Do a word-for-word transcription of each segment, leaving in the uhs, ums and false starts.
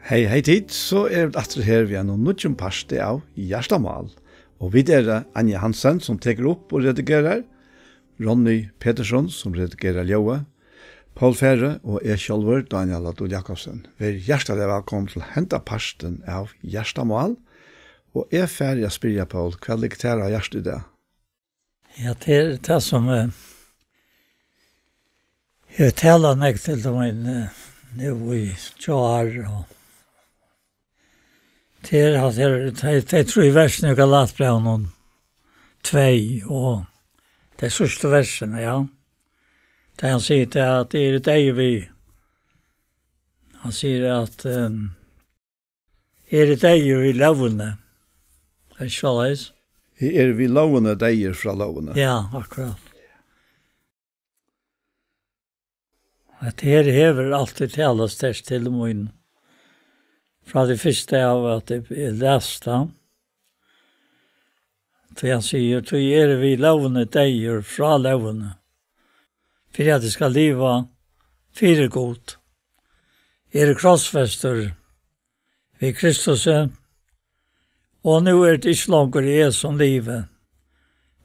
Hey, hey tit, so eru vit aftur her við einum nýggjum parti av Hjartamál. Og vit eru Anja Hansen, sum tekur upp og redigerar, Ronny Petersson, sum redigerar ljóðið, Poul Færø og eg sjálvur, Dánjal á Dul Jakobsen. Ver hjartaliga vælkomin til henda partin av Hjartamál. Og eg fari at spyrja Poul, hvat liggur tær á hjarta í dag? Ja, tað er tað sum, eh, eg tala nógv til mín, eh, nú í gjár, og tað er, at tað er, tey, tey trý versini í Galatbrævinum tvey, og tey síðstu versini, ja. Tað hann sigur, tað er, at tað er deyði við, hann sigur, at, ehm, eru deyðir við lógini. Er ikki soleiðis? Eru við lógini deyðir frá lógini? Ja, akkurát. At her hevur altíð talað sterkt til mín. Frá tí fyrsta av at eg, eg las tað. Tí hann sigur, tí eru við lógini deyðir frá lógini. Fyri at eg skal liva fyri Gud. Eg eri krossfestur við Kristusi, og nú er tað ikki longur eg, sum livi,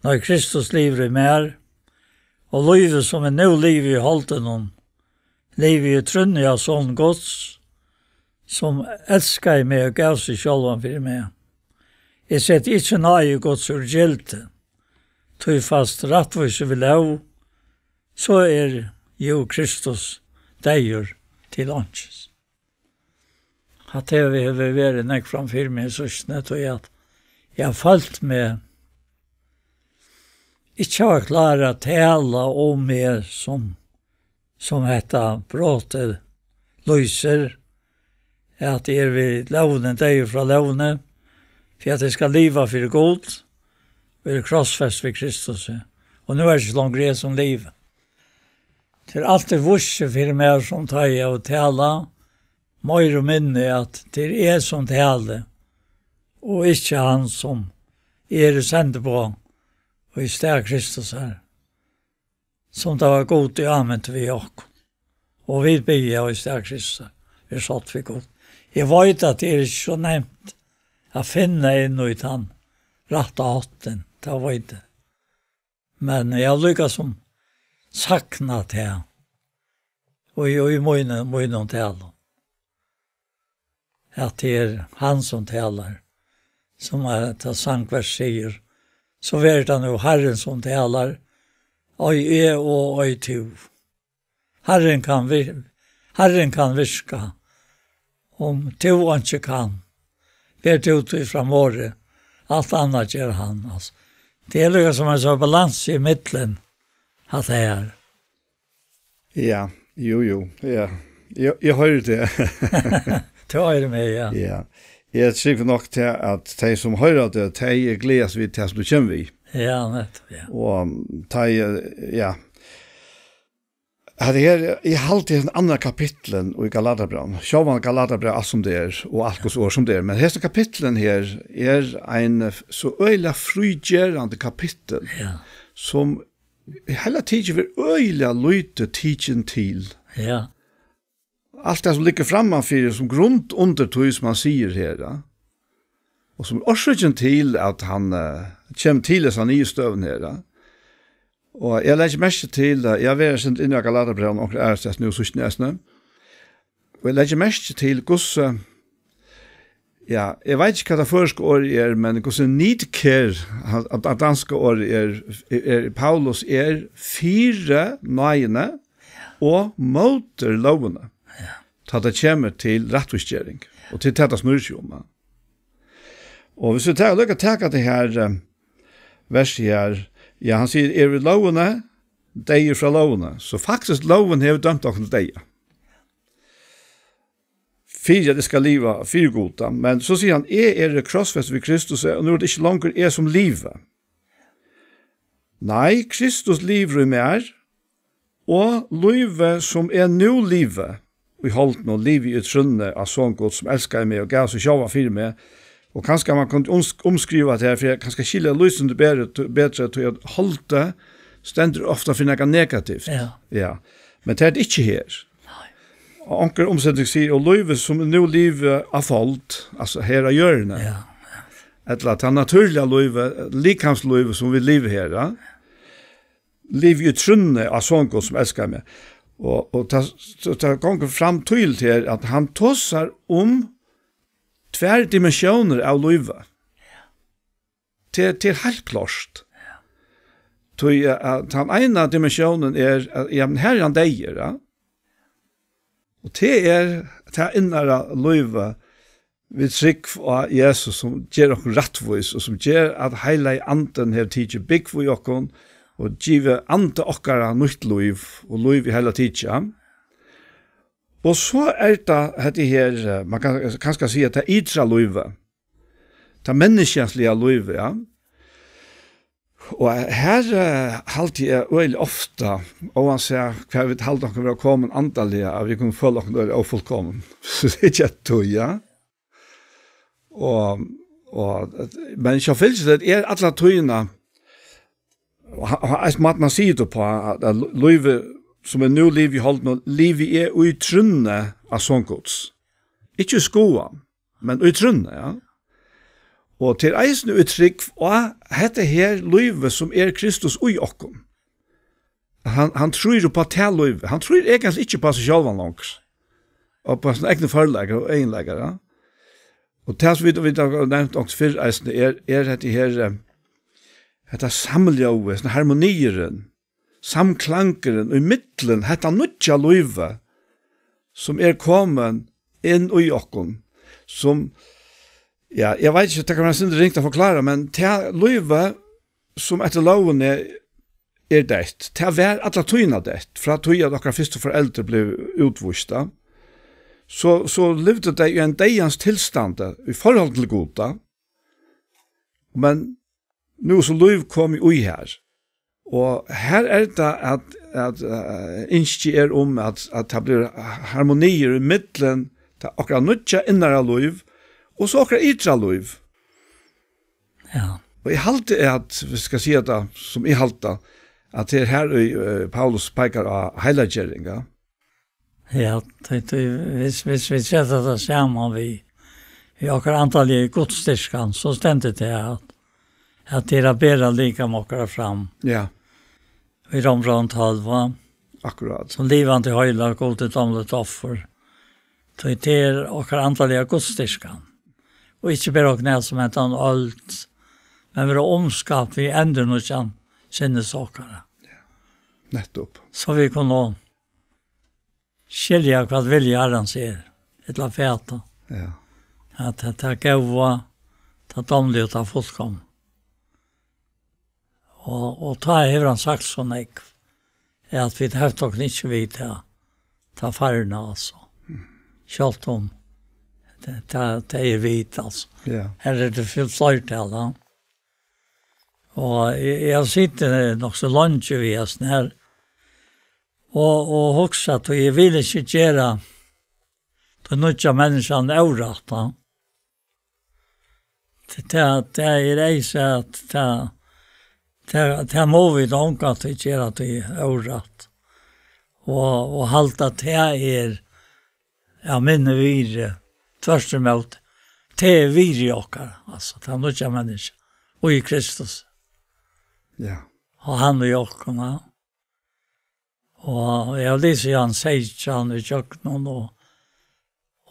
nei, Kristus livir í mær, og lívið, sum eg nú livi í holdinum, livi eg í trúnni á Son Guds, sum elskaði meg og gav seg sjálvan fyri meg. Eg seti ikki náði Guds úr gildi, tí fæst rættvísi við lóg, so er jú Kristus deyður til einkis. Hatta hevur, hevur verið nógv fram fyri meg, so snett og at eg havi følt meg ikki hava klárað at tala um meg sum, sum hetta brotið lýsir, at eg eri við lógini, deyður frá lógini, fyri at eg skal liva fyri Gud, og eri krossfest við Kristusi. Og nú er tað ikki longur eg, sum livi. Tað er altíð víst fyri mær, sum tá eg havi talað, meira og minni, at tað er eg, sum tali, og ikki hann, sum er í sendiboða í stað Kristusar, sum tað var Gud, ið ámynti við okkum. Og vit biðja í stað Kristusar, er sátt við Gud. Eg veit, at tað er ikki so nemt at finna inn í tann rætta háttin, tað veit eg. Men eg havi líka sum saknað tað, og í, í mínum, mínum talum, at tað er hann, sum talar, sum er, tað sangvers sigur, so verður tað nú Harrin, sum talar, ei eg og ei tú. Harrin kann vir-, Harrin kann virka, um tú einki kann. Ber tú tí fram orðið, alt annað ger hann, altso. Tað er líka sum ein sånn balansi í millum, at tað er. Ja, jú, jú, ja. Eg, eg hoyri teg. Tú hoyrir meg, ja. Ja. Eg trúgvi nokk til, at tey, sum hoyra teg, tey gleðast við tað, sum tú kemur við. Ja, nettopp, ja. Og tey, ja. Hatta her, eg haldi, hesin annar kapitulin í Galatabrævinum, sjálvandi Galatabrævið, alt sum tað er, og alt Guds orð sum tað er, men hesin kapitulin her er ein so øgiliga frígerandi kapittul, ja, sum heila tikið verður øgiliga lítið tikin til. Ja. Alt tað, sum liggur frammanfyri, sum grund undir tí, sum hann sigur her, ja. Og sum er orsøkin til, at hann, eh, kemur til hesa niðurstøðuna her, ja. Og eg leggi merki til, eh, eg havi verið eitt sindur inni á Galatabrævinum onkra aðrastaðni nú síðst eisini. Og eg leggi merki til, hvussu, ja, eg veit ikki, hvat tað føroyska orðið er, men hvussu nidkær, at, at danska orðið er, er, er, Paulus er fyri náðini og móti lógini, ja, tá tað kemur til rættvísgering. Og til tað, tað snýr seg um, ja. Og hvis vit taka, líka taka tað her, eh, versið her, ja, hann sigur, eru við lógini, deyðir frá lógini. So faktiskt, lógin hevur dømt okkum til deyða. Fyri at eg skal liva fyri Gud, da. Men so sigur hann, eg eri krossfestur við Kristus, og nú er tað ikki longur eg, sum livi. Nei, Kristus livir í mær, og lívið, sum eg nú livi í holdinum, livi eg í trúnni á Son Guds, sum elskaði meg og gav seg sjálvan fyri meg. Og kanska man kundi ums-, umskriva tað her, fyri at kanska skilja lýsandi betri, betri, tí at holdið stendur ofta fyri nakað negativt. Ja. Ja. Men tað er tað ikki her. Nei. Og onkur umseting sigur, og lívið sum nú liva á fold, altso her á jørðini. Ja. Ella tað natúrliga lívið, likamslívið sum vit liva her, ja. Livi í trúnni á Son Guds sum elskar meg. Og, og tað, tað, tað gongur fram týðiligt her, at hann tosar um tvær dimensjónir av lívi. Tað, tað er heilt klárt. Tí, eh, at tann eina dimensjónin er, at, ja, men her er hann deyður, ja. Og tað er tað innara lívið, við trúgv á Jesus, sum ger okkum rættvís, og sum ger, at Heilagi Andin hevur tikið búgv í okkum, og givið anda okkara nýtt lív, og lív í heila tikið. Og so er tað hetta her, eh, man kann kanska siga, tað ytra lívið, tað menniskjaliga lívið, ja. Og her, eh, haldi eg øgiliga ofta, óansæð hvar vit halda okkum vera komin andaliga, at vit kunnu føla okkum øgiliga ófullkomin. So tað er ikki eitt tøy, ja. Og, og, men sjálvfylgis, tað er alla tíðina, og ha-, ha-, eisini mátin hann sigur tað uppá, at, at lívið, sum eg nú livi í holdinum, livi eg í trúnni á Son Guds. Ikki í skoðan, men í trúnni, ja. Og til eisini í trúgv á hetta her lívið, sum er Kristus í okkum. Hann, hann trýr upp á tað lívið. Hann trýr eigentliga ikki upp á seg sjálvan longur. Og upp á sín egnu førleikar og eginleikar, ja. Og tað sum vit, vit hava nevnt onkuntíð fyrr eisini, er, er hetta her, eh, hetta samljóðið, hesin harmoniurin, samklangurin í millum hetta nýggja lívið, sum er komin inn í okkum, sum, ja, eg veit ikki, tað kann vera sindur ringt at forklára, men tað lívið, sum eftir lógini er deytt, tað var alla tíðina deytt, frá tí at okkara fyrstu foreldur blivu útvísta, so, so livdu tey í ein deyðans tilstandi í forhold til Gud, men nú er so lív komið í har. Og her er tað at, at, eh, ynski er um at, at tað blívur harmoniur í millum tað okkara nýggja innara lív og so okkara ytra lív. Ja. Og eg haldi at, vit skal siga tað sum eg haldi, at tað er her í, eh, Paulus peikar á heilaggjering, ja. Ja, tí, tí, hvis, hvis vit seta tað saman við, við okkara andaligu gudsdýrkan, so stendur tað at, at tað er at bera likam okkara fram. Ja. Í Rómbrævinum tólv, va? Akkurát. Sum livandi, heilagt, Gudi dámligt offur. Tí tað er okkara andaliga gudsdýrkan. Og ikki bera okkum at sum hendan øld, men vera umskapt við endurnýggjan sinnis okkara. Nettupp. So vit kunnu skilja, hvat vilji Harrans er, ella fata. Ja. At tað, tað góða, tað dámliga og tað fullkomna. Og, og tá hevur hann sagt so nógv, at vit hefta okkum ikki við tað, tað farna, altso. Sjálvt um tað, tað, tað er vit, altso. Ja. Her er tað fl-, fleirtal, ja. Og eg, eg havi sitið nokk so leingi við hesum her, og, og hugsað, og eg vil ikki gera tí nýggja menniskjan órætt, ja. Tað, tað, tað er eisini at tað, tað, tað má vit ongantíð gera tí órætt. Og, og halda at tað er av minni virði, tvørturímóti, tað er virði okkara, altso, tað nýggja menniskja, og í Kristus. Ja. Og hann í okkum, ja. Og eg havi lisið Johannes seytjan í gjøgnum og,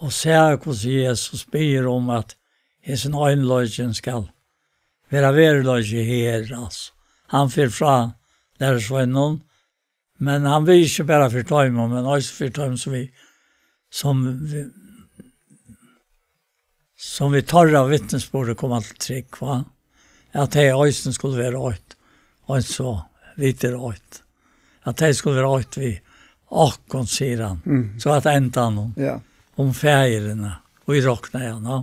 og sæð, hvussu Jesus biður um, at hesin einleikin skal vera veruleiki her, altso. Hann fer frá lærisveinunum, men hann vil ikki bara fyri teimum, men eisini fyri teimum, sum vit, sum vit, sum við teirra vitnisburði koma til trúgv, va? At tey eisini skulu vera eitt, eins og vit eru eitt. At tey skulu vera eitt við okkum, sigur hann. Mm. So at endanum, ja, um Faðirin, og eg rokni hann, ja.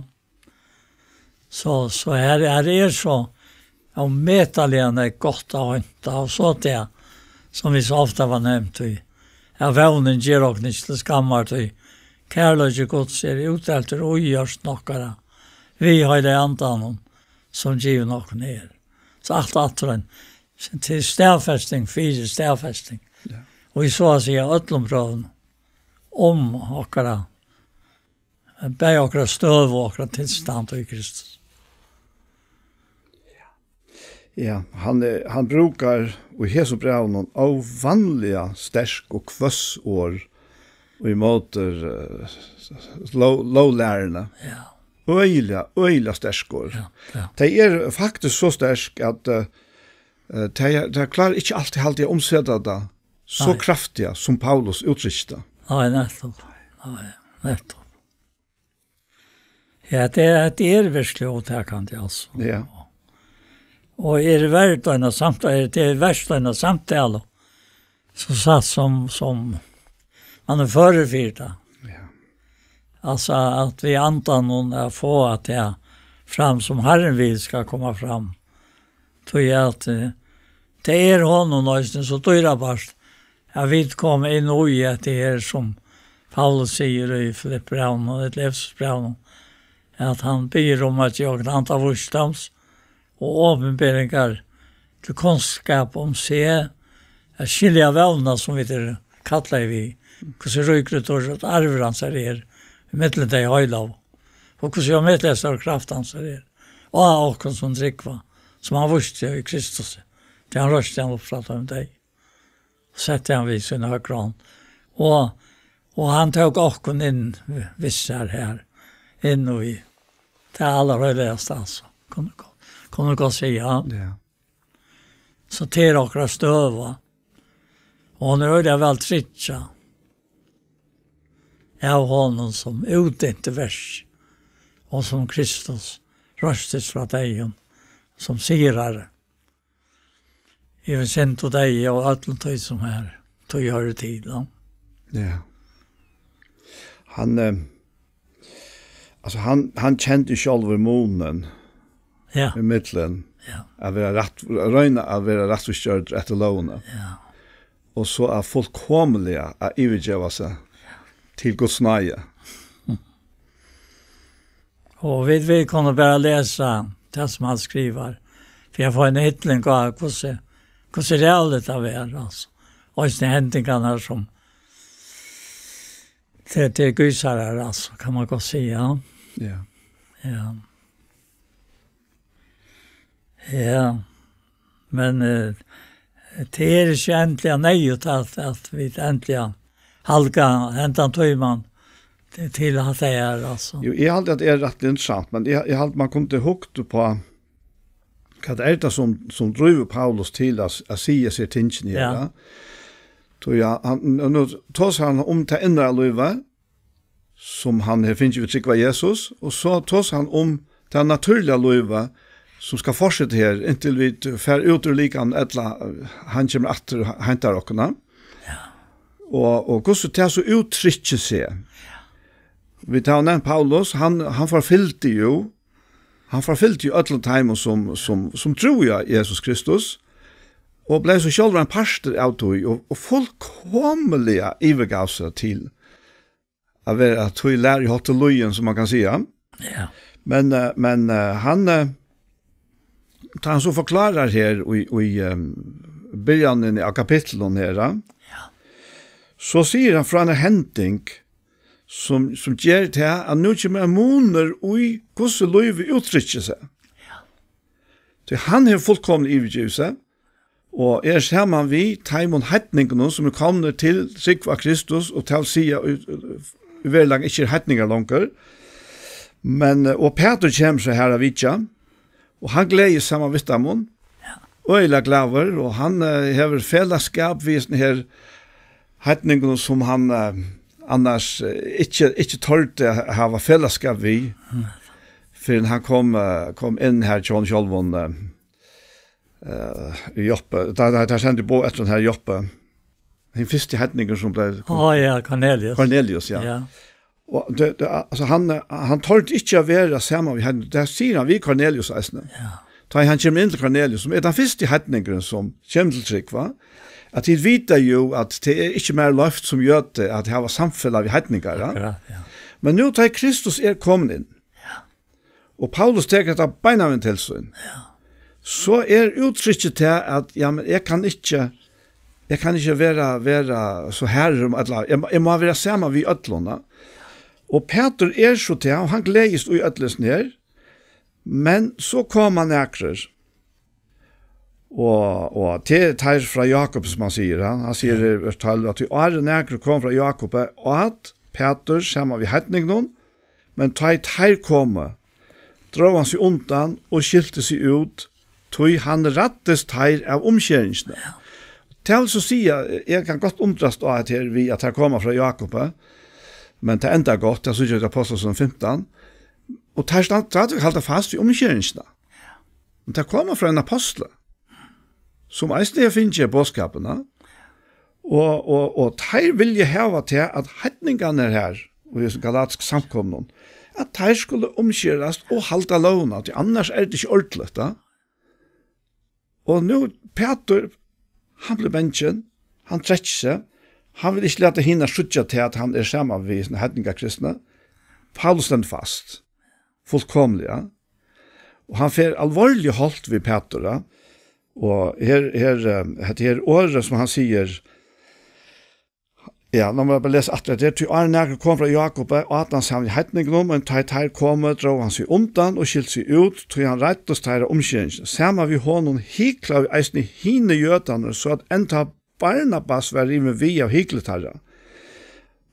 So, so her, her er so ómetaliga nógv gott at heinta, og so tað, sum vit so ofta hava nevnt, tí at vónin ger okkum ikki til skammar, tí kærleiki Guds er útdeltur í hjørtum okkara, við Heilaga Andanum, sum givin okkum er. So alt aftur ein, til staðfesting fyri staðfesting. Ja. Og í so at siga øllum brøvunum, um okkara, bæði okkara støðu og okkara tilstand í Kristus. Ja, hann, er, hann brúkar í hesum brævinum óvanliga sterk og hvøss orð í móti, eh, lóg-, lóglæruni. Ja. Øgiliga, øgiliga sterk orð. Ja, ja. Tey eru faktiskt so sterk at, eh, eh, tey, tey klára ikki altíð, haldi eg, at umseta tað so Nei. kraftiga, sum Paulus úttrykti tað. Nei, nettopp. Nei, nettopp. Ja, tað er, tað er veruliga ótakandi, altso. Ja. Og er vert eina samt-, er, tað er vert eina samtalu, so satt sum, sum man er førur fyri tað. Ja. Altso, at vit andan og at fáa tað fram, sum Harrin vil skal koma fram. Tí at, eh, tað er honum eisini so dýrabært, at vit koma inn í at tað er, sum Paulus sigur í Filippibrævinum, ella Efesusbrævinum, at hann biður um at geva okkum anda vísdóms og opinberingar til kunnskap um seg, at skilja vónina, sum vit eru kallaði við, hvussu ríkur og dýrur arvur hansara er, ímillum tey heilagu, og hvussu ómetaliga stór kraft hansara er, og á okkum sum trúgva, sum hann vísti í Kristus, tá hann reisti hann upp frá teimum deyðu, og setti hann við sína høgru hond, og, og hann tók okkum inn við sær her, inn í tað allarheiligasta, altso, kunnu, kunnu gott siga, ja. Ja. So tað er okkara støða. Og hon er øgiliga væl tryggjað av honum sum útinti vers, og sum Kristus reistist frá deyðum, sum sigrari yvir synd og deyða og øllum tí sum er, tí hoyrir til, ja. Ja. Hann, eh, Altso, hann, hann kendi sjálvur munin Ja. ímillum Ja. at vera rætt, royna at vera rættvísgjørdur eftir lógini, Ja. og so at fullkomiliga at yvirgeva seg til Guds náði. Og vit, vit kunnu bara lesa tað sum hann skrivar, fyri at fáa eina hilling á, hvussu, hvussu ræðuligt tað var, altso. Eisini hendingarnar sum til, til gysarar, altso, kann man gott siga. Ja. Ja. Ja. Men, eh, tað er ikki endiliga neyðugt at, at vit endiliga halda hendan tíman til, til at tað er, altso. Jú, eg haldi, at tað er rætt interessant, men eg, eg haldi, man kundi hugt upp á, hvat er tað, sum, sum drívur Paulus til at, at siga sær tingini her, Ja. ja? Tí ja, hann, nú, nú tosar hann um tað innra lívið, sum hann hevur fingið við trúgv á Jesus, og so tosar hann um tað natúrliga lívið, sum skal fortseta her, inntil vit fara út úr likamum, ella, eh, hann kemur aftur og heintar okkum, ja? Ja. Og, og hvussu tað so úttrykkir seg. Vit hava nevnt Paulus, hann, hann forfylgdi jo, hann forfylgdi jo øllum teimum, sum, sum, sum trúðu á Jesus Kristus, og bleiv so sjálvur ein partur av tí, og, og fullkomiliga yvirgav seg til at vera tí lærjulígin, sum man kann siga. Ja. Men, eh, men, eh, hann, eh, tá hann so forklárar her í, í, eh, byrjanini av kapitlinum her, eh, Ja. so sigur hann frá eini hending, sum, sum ger tað, at nú kemur ein munur í, hvussu lívið úttrykkir seg. Ja. Tí hann hevur fullkomiliga yvirgivið seg, og er saman við teimum heidningunum, sum eru komnir til trúgv á Kristus, og tað vil siga, í, í veruleikanum ikki eru heidningar longur. Men, eh, og Pætur kemur so har at vitja, og hann gleðist saman við teimum, øgiliga glaður, og hann, eh, hevur felagsskap við hesum her heidningunum, sum hann, eh, annars, eh, ikki, ikki tordi at hava felagsskap við, Mm. fyrr enn hann kom, eh, kom inn har hjá honum sjálvum, eh, eh, Joppe. Tá, tá, tá sendi boð eftir hann har Joppe. Hin fyrsti heidningur sum bleiv Á, ja, Kornelius. Kornelius, ja. Ja. Og tað, tað, altso, hann, hann tordi ikki at vera saman við heidningunum. Tað sigur hann við Kornelius eisini. Ja. Tá hann kemur inn til Kornelius, sum er tann fyrsti heidningurin sum kemur til trúgv, va? At tit vita jo, at tað er ikki mær loyvt sum jødi at hava samfelag við heidningar, va? Akkurát, ja. Men nú, tá Kristus er komin inn, Ja. og Paulus tekur hetta beinanvegin til sín, Ja. so er úttrykkið tað, at, ja, men eg kann ikki Eg kann ikki vera, vera so harður um alla, eg, eg má vera saman við øllum, da. Og Pætur er so tað, og hann gleðist í øllum her, men so koma nakrir, og, og til teir frá Jákupi, sum hann sigur, hann, hann sigur, ja, í vers tólv, at tí áðrenn nakrir komu frá Jákupi, át Pætur saman við heidningunum, men tá ið teir komu, dró hann seg undan og skilti seg út, tí hann ræddist teir av umskeringini. Ja. Tað vil so siga, eg kann gott undrast á at her við at teir koma frá Jákupi, men tað endar gott, tað síggja vit í Ápostlasøguni fimtan, og teir standa, standa halda fast við umskeringina. Men teir koma frá ein apostli, sum eisini hevur fingið boðskapin, og, og, og teir vilja hava til at heidningarnir her, og í hesum galatisku samkomnum, at teir skulu umskerast og halda lógina, tí annars er tað ikki ordiligt, da. Og nú, Pætur, hann blívur bangin, hann trekkir seg, hann vil ikki lata hinar síggja til, at hann er saman við hesum heidningakristna. Paulus stendur fast, fullkomiliga. Og hann fer alvorliga hált við Pætur, ja. Og her, her, eh, hetta her orðið, sum hann sigur, ja, nú má eg bara lesa aftur. Tí áðrenn nakrir komu frá Jákupi, át hann saman við heidningunum, men tá ið teir komu, dró hann seg undan og skilti seg út, tí hann ræddist teirra umskeringini. Saman við honum hyklaðu eisini hinir jødarnir, so at enntá Barnabas var rivin við av hykli teirra.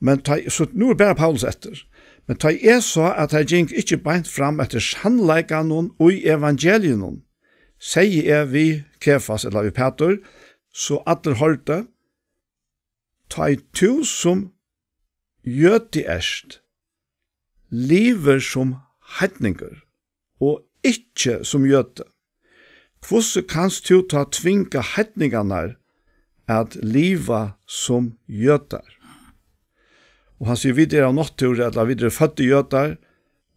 Men tá, so nú er bara Paulus eftir. Men tá eg sá, at teir gingu ikki beint fram eftir sannleikanum í evangeliinum, segði eg við Kefas, ella við Pætur, so allir hoyrdu: Tá ið tú sum jødi ert, livir sum heidningur og ikki sum jødi, hvussu kanst tú tá tvinga heidningarnar at liva sum jødar? Og hann sigur: Vit eru av náttúru, ella vit eru føddir jødar,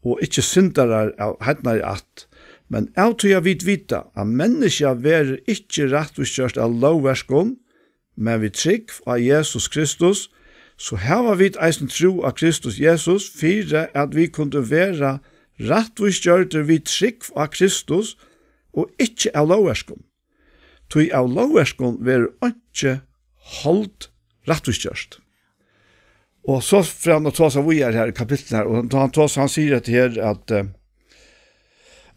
og ikki syndarar av heidnari ætt. Men av tí at vit vita, at menniskja verður ikki rættvísgjørt av lógverkum, men við trúgv á Jesus Kristus, so hava vit eisini trú á Kristus Jesus, fyri at vit kundu vera rættvísgjørdir við trúgv á Kristus, og ikki av lógverkum. Tí av lógverkum verður einki hold rættvísgjørt. Og so fer hann at tosa víðari her í kapitlinum her, og tá hann tosar, hann sigur hetta her, at, eh,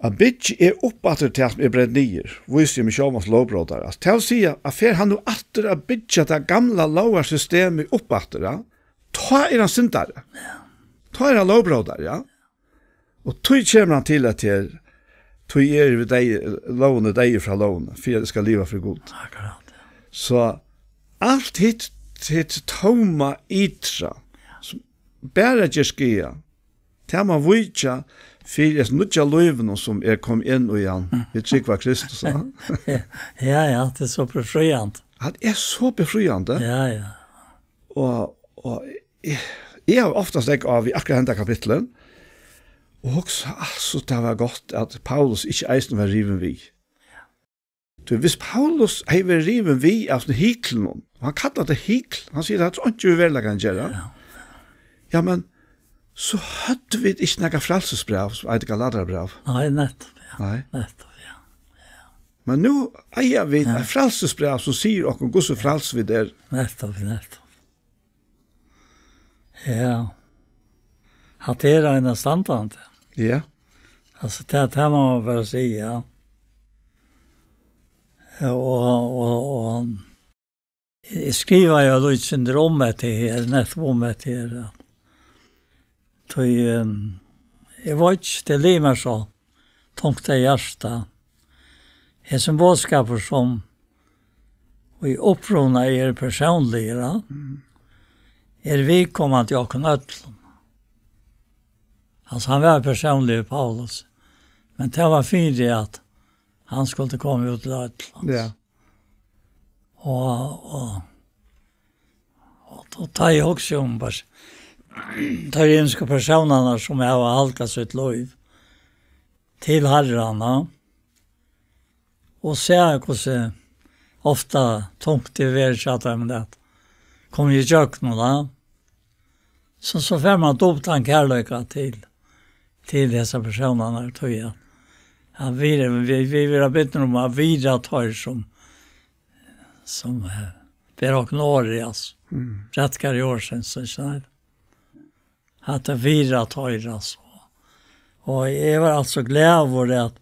at byggi eg upp aftur tað, sum er breytt niður, vísi eg meg sjálvan sum lógbrótara. Altso, tað vil siga, at fer hann nú aftur at byggja tað gamla lógarsystemið upp aftur, ja, tá er hann syndari. Tá er hann lógbrótari, ja. Og tí kemur hann til at her, tí er við deyð, lógin er deyður frá lógini, fyri at eg skal liva fyri Gud. Akkurát, ja. So alt hitt, hitt tóma ytra, sum bara ger skaða, tað má víkja fyri hesum nýggja lívinum, sum er komið inn í hann, við trúgv á Kristus, ja. Ja, ja, tað er so befriandi. Tað er so befriandi. Ja, ja. Og, og eg, eg havi ofta steðgað av við akkurát henda kapitlið, og hugsað, altso, tað var gott, at Paulus ikki eisini var rivin við. Tí viss Paulus hevði verið rivin við av hyklinum, og hann kallar tað hykl, hann sigur, tað hevur einki við veruleikan at gera. Ja. Ja, men so høvdu vit ikki nakað frælsisbræv, sum eitur Galatarabræv. Nei, nettupp, ja. Nei. Nettupp, ja. Men nú eiga vit, ja, eitt frælsisbræv, sum sigur okkum, hvussu frælst vit eru. Nettupp, nettupp. Ja. At tað er einastandandi. Ja. Altso, tað, tað má man bara siga, ja. Ja, og, og, og eg skrivaði jú lítið sindur um hetta her, nettupp um hetta her, ja. Tí, ehm, eg veit ikki, tað liggur mær so tungt á hjarta. Hesin boðskapur, sum í uppruna er persónligur, ja, mm, er viðkomandi okkum øllum. Altso, hann var persónligur, Paulus, men tað var fyri at hann skuldi koma út til øll, altso. Ja. Og, og, og, og tá eg hugsi um pers-, teir ymisku persónarnar, sum hava halgað sítt lív til Harran, og sæð, hvussu ofta tungt tað er hjá teimum at koma ígjøgnum, so, so fær man duplan kærleika til, til hesar persónarnar, tí at, at vit, vit, vit verða bidnir um at virða teir sum, sum, eh, ber okkum orðið, altso. Mm. Rættkar í orðsins, ikki sant? At tað virða teir, altso. Og eg var altso glaður at,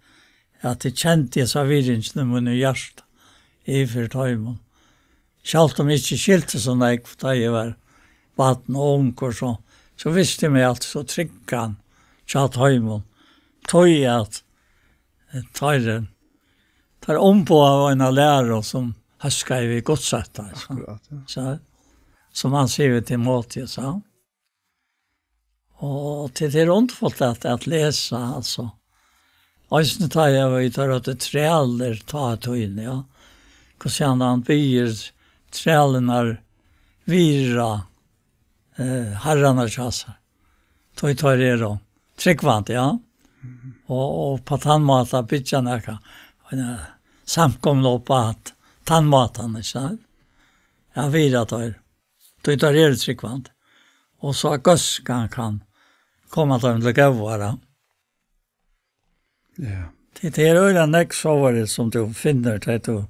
at eg kendi hesa virðingina í mínum hjarta yvir teimum. Sjálvt um eg ikki skilti so nógv, tá eg var barn og ungur, so, so visti eg meg altíð so tryggan hjá teimum. Tí at, eh, teir, teir umboðaðu eina læru sum hóskaði við Gudsótta, so. Akkurát, ja. So, sum hann sigur við Timoteus, ja. Og til, tað er undurfult at, at lesa, altso. Eisini tá eg var í teirra trælir, tá í tíðini, ja. Hvussu hann, hann biður trælinar virða, eh, harrarnar hjá sær. Tí teir eru trúgvandi, ja. Og, og á tann mátan byggja nakað, eina samkomuna upp á t-, tann mátan, ikki sant? Ja, virða teir. Tí teir eru trúgvandi. Og so at góðskan kann koma teimum til góðar, ja. Ja. Tí tað er øgiliga nógv sovorðið sum tú finnur, tá tú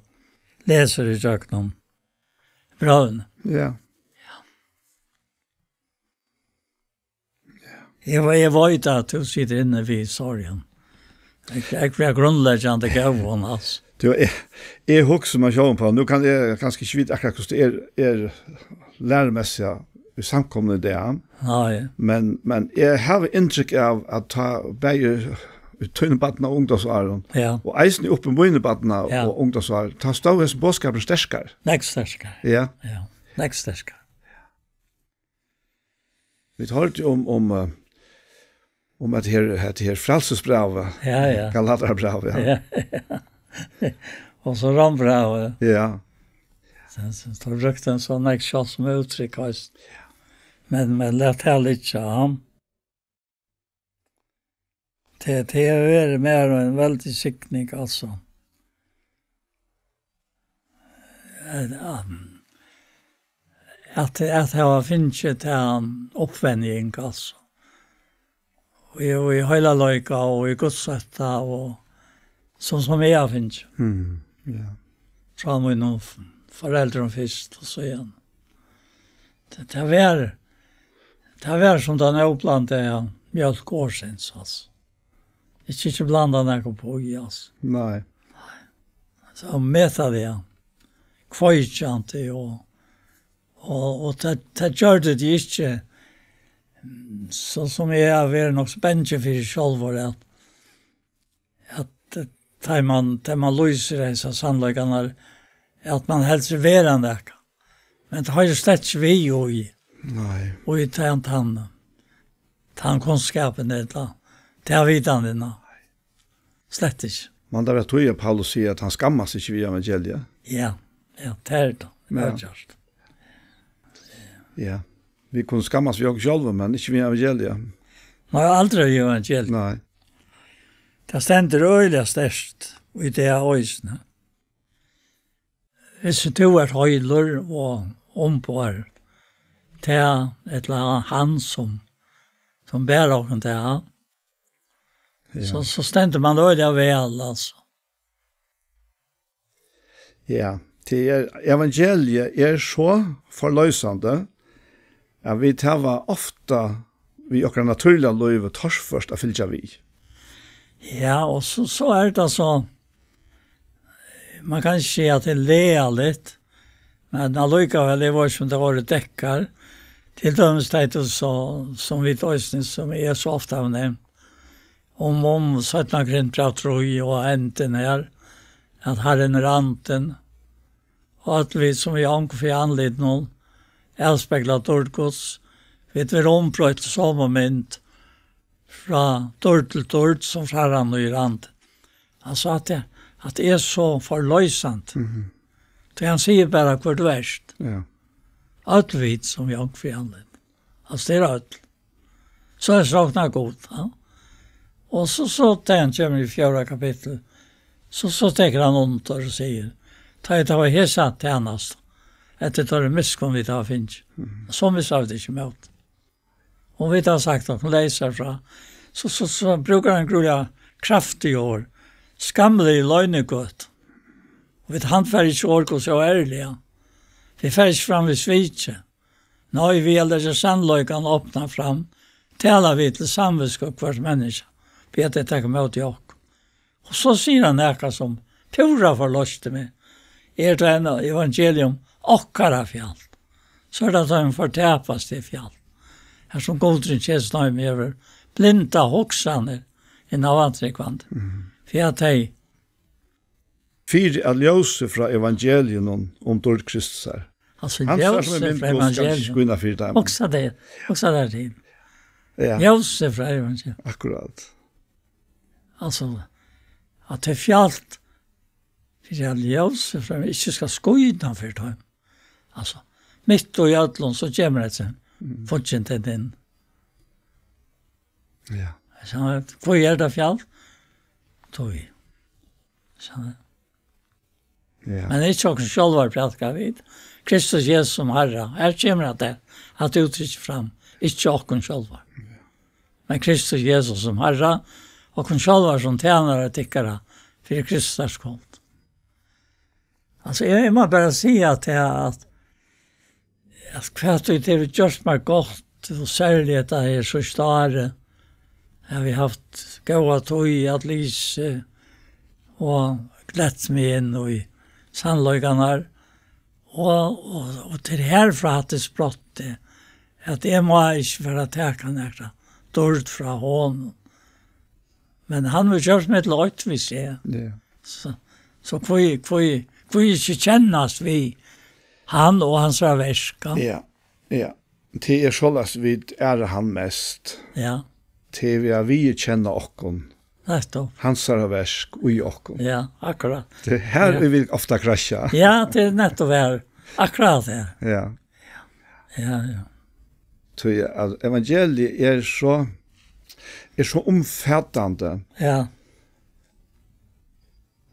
lesur ígjøgnum brøvini. Ja. Eg, eg veit at tú situr inni við sorgin. Eg, eg blir grundleggjandi góðum, altso. Tú, eg, eg hugsi meg sjálvum uppá, nú kann eg kanska ikki vita akkurát hvussu tað er, er lærumessigt í samkomuni í dag. Nei. Men, men eg havi inntrykk av at tá bæði í tínum barna- og ungdómsárum, ja, og eisini upp í míni barna- Ja. og ungdómsár, tá stóð hesin boðskapurin sterkari. Nógv sterkari. Ja. Ja, nógv sterkari. Vit hoyrdu um, um, eh, um at her, at her frælsisbrævið, ja, ja, Galatarabrævið, ja. Ja. Og so Rómbrævið. Ja. So, so, so brúkti hann so nógv sjáldsom úttrykk, veitst. Men, men lat tað liggja, ja. Tað, tað hevur verið mær ein veldig signing, altso. At, um, at, at hava fingið ta uppvenjing, altso. Og í, og í heilagleika og í gudsótta og sum, sum eg havi fingið. Mm, ja. Frá mínum f-, foreldrum fyrst og síðan. Tað, tað var, tað var sum tann óblandaða mjólk orðsins, altso. Ikki, ikki blanda nakað upp í, altso. Nei. So meta tað, ja. Kveikjandi og, og, og tað, tað gjørdi tað ikki, mm, so sum eg havi verið nokk so bangin fyri sjálvur, at, at, eh, tá man, tá man lýsir hesar sannleikarnar, at man helst vil vera nakað. Men tað hoyrir slett ikki við í, nei, í tann, tann, tann kunnskapin ella ta vitanina. Slett ikki. Man tað vera tí, at Paulus sigur, at hann skammast ikki við evangeliið? Ja, ja, tað er tað. Ja. Avgjørt. Ja. Vit kunnu skammast við okkum sjálvum, men ikki við evangeliið. Nei, aldri við evangeliið. Nei. Tað stendur øgiliga sterkt í dag eisini. Hvis tú ert heilur og umboðar tað, ella hann sum, sum ber okkum tað, ja, so, so stendur man øgiliga væl, altso. Ja, tað er, evangeliið er so forloysandi, at vit hava ofta við okkara natúrliga lívi torført at fylgja við. Ja, og so, so er tað so, man kann ikki siga at tað er leðaligt, men allíkavæl, eg veit ikki um tað vóru dekkar. Til dømis tað er so, sum vit eisini, sum eg so ofta havi nevnt, um, um seinna Korintbræv trý og endin her, at Harrin er andin, og at vit, sum við ong fyri andlitinum, avspegla dýrd Guds, vit verða umbroytt í somu mynd, frá dýrd til dýrd, sum frá hann og í rand. Altso at tað, at tað er so forloysandi. Mhm. Tí hann sigur bara hvør tú ert. Ja. Øll vit sum við ong fyri andlitinum. Altso, tað er øll. So er roknar Gud, ja. Og so, so tá hann kemur í fjórða kapittul, so, so tekur hann undir og sigur, tá ið tað var hesa tænastu, eftir teirri miskunn vit hava fingið. Mhm. So missa vit ikki mót. Og vit hava sagt okkum leysar frá. So, so, so brúkar hann grúiliga kraftig orð. Skamlig loynigøta. Og vit handfara ikki orð Guds óærliga. Vit fara ikki fram við sviki. Nei, við at leggja sannleikan opnan fram, tala vit til samvitsku hvørs menniskja, við at tey taka ímóti okkum. Og so sigur hann nakað, sum púra forloysti meg. Er tað ein evangelium okkara fjalt, so er tað teimum fortapast tað fjalt. Har sum Gudrun Kjærstein hevur blinda hugsanir inn á vantrúgvandi. Mhm. Fyri at tey Fyri at ljósið frá evangelium um dýrd Kristusar. Altso, Hansara, sum er ljósið mynd frá Guds, skal evangelium skína fyri teimum. Hugsa tær, hugsa tær til. Ja. Ljósið frá evangelium. Akkurát. Altso, at tað fjalt, fyri at ljósið frá, ikki skal skína fyri teimum. Altso, mitt í øllum, so kemur hetta, mm, fíggindin inn. Ja. So, hví er tað fjalt? Tí. So, ja. Men ikki okkum sjálvar prædika vit. Kristus Jesus sum Harra. Her kemur at tað, at úttrykki fram. Ikki okkum sjálvar. Men Kristus Jesus sum Harra, okkum sjálvar sum tænarar tykkara fyri Kristusar skuld. Altso, eg, eg má bara siga at eg, at, at hvat tú hevur gjørt mær gott, og serliga hetta her síðsta árið, har vit havt góða tíð at lesa og glett meg inn í sannleikarnar, og, og, og til herfrá hatta er sprottið, at eg má ikki fara at taka nakra dýrd frá honum. Men hann hevur gjørt meg til eitt við seg. Ja. So, so hví, hví, hví ikki kennast við hann og hansara verk, ja? Ja, ja. Tað er soleiðis, vit æra hann mest. Ja. Tað er við at viðurkenna okkum. Nettupp. Hansara verk í okkum. Ja, akkurát. Tað er her, ja, vit ofta krasja. Ja, tað er nettupp her. Akkurát her. Ja. Ja, ja. Tí at evangeliet er so, er so umfatandi. Ja.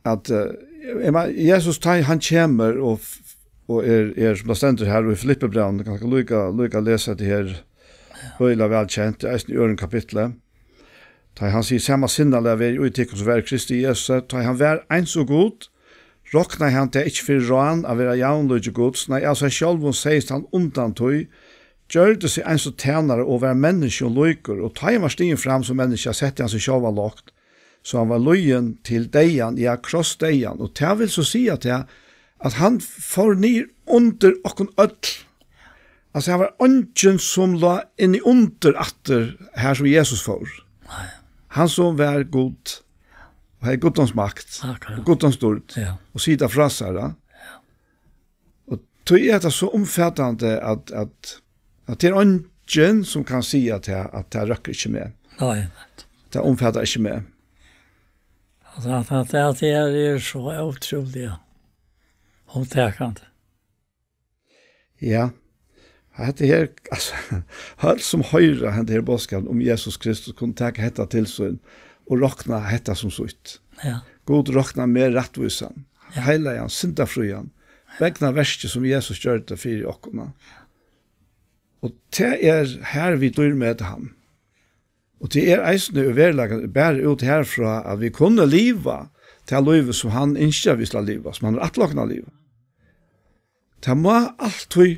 At, eh, eg meini, Jesus, tá hann kemur og f-, og er, er, sum tað stendur her í Filippibrævinum, kanska líka, líka lesa hetta her, ja, øgiliga væl kent, eisini í øðrum kapitli. Tá hann sigur: "Sama sinnalag veri í tykkum, sum var í Kristi Jesusi." Tá hann var eins og Gud, roknaði hann tað ikki fyri rán at vera javnlíki Guds, nei, av sær sjálvum segðist hann undan tí, gjørdi seg eins og tænari og var menniskjum líkur, og tá hann var stigin fram sum menniskja, setti hann seg sjálvan lágt, so hann var lýðin til deyðan, ja, krossdeyðan. Og tað vil so siga tað, at hann fór niður undir okkum øll. Altso, hann var eingin sum lá inni undir aftur, har sum Jesus fór. Nei. Hann sum var Gud, og hevði Guddómsmakt, akkurát, og Guddómsdýrd, ja, og sita frá sær, ja. Og tí er hetta so umfatandi at, at, at tað er eingin sum kann siga at tað, at tað røkkur ikki meg. Nei, nei. Tað umfatar ikki meg. Altso, at, at, at tað er, er so ótrúliga umtakandi. Ja. Hetta her, altso, øll sum hoyra henda her boðskapin um Jesus Kristus, kunnu taka hetta til sín og rokna hetta sum sítt. Ja. Gud roknar meg rættvísan, ja, heilagan, syndafrían, vegna verkið sum Jesus gjørdi fyri okkum. Og tað er her vit dýrmeta hann. Og tað er eisini í veruleikanum bara út herfrá, at vit kunnu liva tað lívið, sum hann ynskir, at vit skal liva, sum hann hevur ætlað okkum at liva. Tað má altíð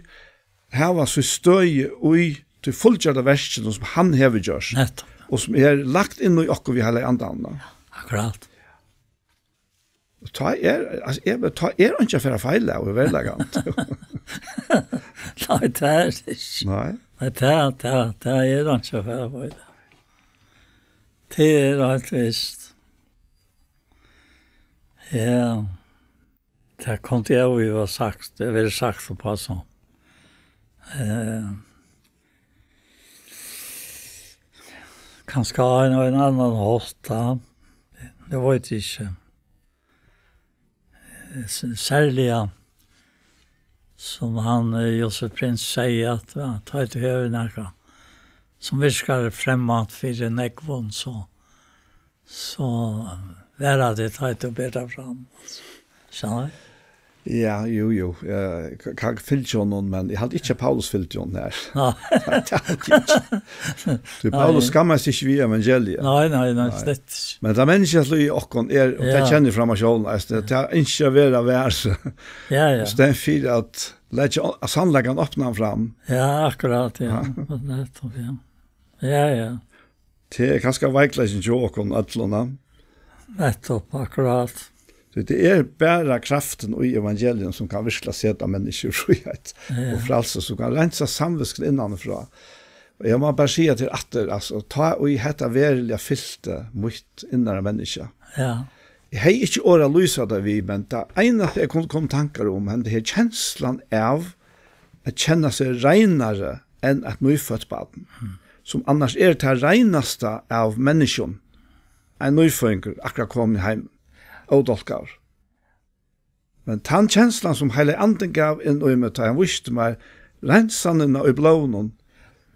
hava sítt støði í tí fullgjørda verkinum, sum hann hevur gjørt, nettupp, og sum er lagt inn í okkum við Heilaga Andanum. Akkurát. Og tá er, altso, eg, tá er einki at fara feil av í veruleikanum. Nei, tað er tað ikki. Nei. Nei, tað, tað, tað er einki at fara feil av. Tað er heilt vist. Ja. Tað kundi eg jú ha sagt, tað verður sagt uppá so. Eh, kanska á ein, ein annan hátt, ja. Eg veit ikki. Eh, s-, serliga, sum hann, eh, Josef Prins segði, at, ja, tá tú hevur nakað, sum virkar fremmant fyri nógvum, so, so, eh, vera tað, tá tú ber tað fram, altso. Skilur? Ja, jú, jú. Eh, k-, kann fylgja honum, men eg haldi ikki, at Paulus fylgdi honum her. Nei. Nei, tað haldi eg ikki. Tí Paulus, nei, skammaðist ikki við evangeliið. Nei, nei, nei, nei, slett ikki. Men tað menniskjaslív í okkum er, og tað, ja, kenni eg frá mær sjálvum, altso, tað, tað ynskir at vera vær. Ja, ja. Í staðin fyri at Leggja á-, sannleikan opnan fram. Ja, akkurát, ja. Ja. Nettopp, ja. Ja, ja. Tað er kanska veikleikin hjá okkum øllum, ja. Nettopp, akkurát. Tí tað er bara kraftin í evangelium, sum kann virkuliga seta menniskju í fríheit Ja. og frælsi, sum kann reinsa samvitskuna innanfrá. Og eg má bara siga til aftur, altso, tá ið hetta veruliga fylti mítt innara menniskja. Ja. Eg hevði ikki orð at lýsa tað við, men tað einasta eg kom, kom tankar um, henda her kenslan av at kenna seg reinari enn eitt nýføtt barn, sum annars er tað reinasta av menniskjum. Ein nýføðingur, akkurát komin heim, ódálkaður. Men tann kenslan, sum Heilagi Andin gav inn í meg, tá hann vísti mær reinsanina í blóðinum,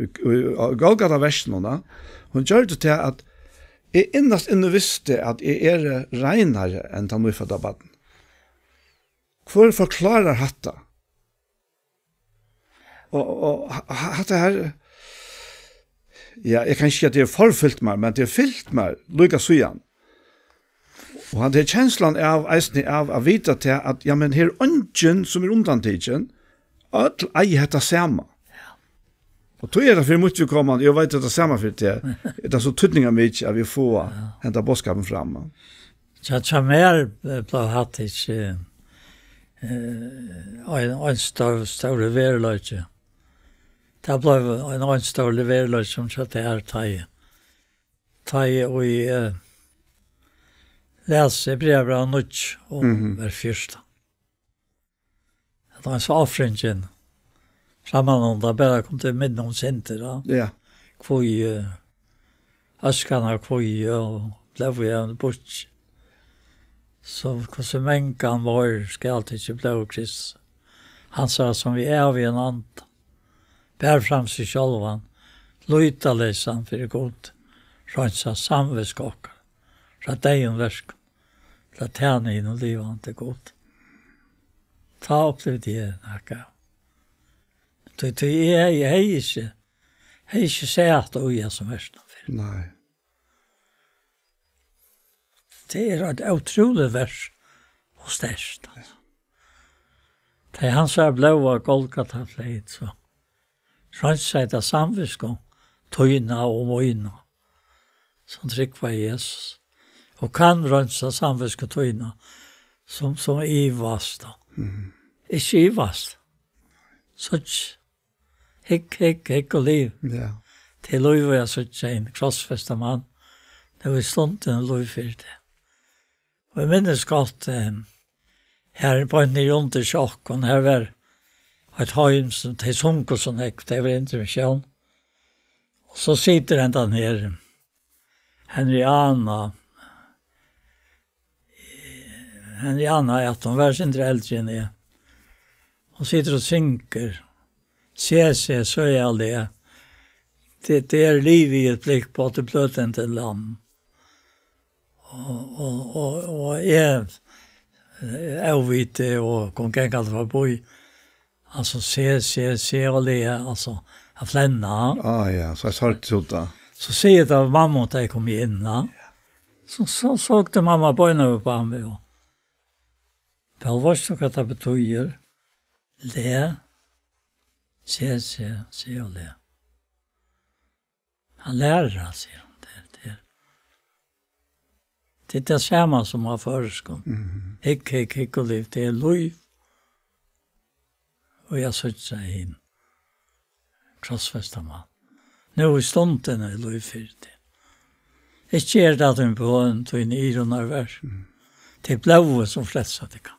í, í, á Golgata verkinum, hon gjørdi tað, at eg innast inni visti, at eg eri reinari enn tann nýfødda barn. Hvør forklárar hatta? Og, og ha-, ha-, hatta her, ja, eg kann ikki siga, at tað hevur forfylgt mær, men tað hevur fylgt mær líka síðan. Og hann hevur kenslan av, eisini av at vita til, at, ja, men her er eingin, sum er undantikin, øll eiga hetta sama. Og tí er tað fyri mítt viðkomandi, eg veit, at tað sama fyri teg, er tað so týdningarmikið, at vit fáa Ja. henda boðskapin fram. Hjá, hjá mær, eh, bleiv hatta ikki, eh, ein, ein stór, stórur veruleiki. Tað bleiv ein, ein stórur veruleiki, sum hjá tær, tá eg, tá eg í, eh, las Hebreabræv níggju og Mhm. vers fjúrtan. At hann sá ofringin. Frammanundan bara kom til minni um syndir, ja. Ja. Hví, eh, øskan av hví og blóð í ein bukki. So hvussu mangan meir skal tykja blóð Krists. Hansara, sum við ævigum anda bar fram seg sjálvan, lýtaleysan fyri Gud, reinsa samvitsku okkara frá deyðum verkum, til at tæna hinum livandi Gud. Tá upplivdi eg nakað. Tí, tí eg, eg hevði ikki, hevði ikki sæð hatta í hasum versinum fyrr. Nei. Tað er eitt ótrúligt vers og sterkt, altso. Tað er hansara blóð á Golgata fleyt, so reinsaði tað samvitsku tína og mína, sum trúgva á Jesus, og kann reinsa samvitsku tína, sum, sum ivast, og Mhm. ikki ivast. Síggj, hygg, hygg, hygg og liv. Ja. Tað er lív at síggja ein krossfestan mann. Nú í stundini er lív fyri teg. Og eg minnist gott, eh, her beint niðri undir sjokkum, her var eitt heim, sum tey sungu so nógv, tað var intervensjón. Og so situr hendan her, Henriana, Henriana, at hon var sindur eldri enn eg. Hon situr og syngur, Se, se, sørgaliga, det, det er liv i et blikk på det blødende lam. Og, og, og, og eg, eh, óviti og kom gangandi forbi. Altso, se, se, se og le, altso, at flenna. Ah, ja, so eg sorgdi út av. So sigur tað mamma, tá eg kom inn, ja. So, so, so søkti mamma bønina upp á meg, og, Pól, veitst tú, hvat tað betýðir? Le, se, se, se og le. Hann lærir, sigur hann. Tað er, tað er, tað er tað sama sum á føroyskum. Mhm. Hygg, hygg, hygg og liv. Tað er lív. Og eg síggi hin krossfesta mann. Nú í stundini er lív fyri teg. Ikki er tað tín bøn, tín ivurnar var. Mhm. Tað er blóðið sum frelsir teg.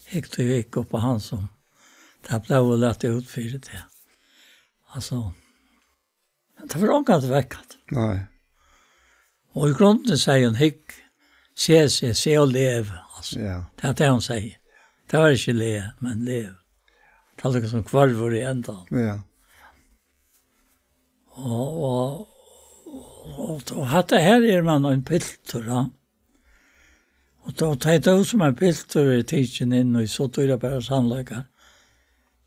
Hygg, tú hygg upp á hann sum tað blóðið læt út fyri teg. Altso, tað var ongantíð vekk, at. Nei. Og í grundini segði hon, hygg, se, se, se og lev, altso. Ja. Tað er tað hon segði. Tað var ikki le, men lev. Tað er líka sum hvørvur í endan. Ja. Og, og, og, og hatta her er man ein piltur, ja. Og tá, tá er tú sum ein piltur er tikin inn í so dýrabærar sannleikar,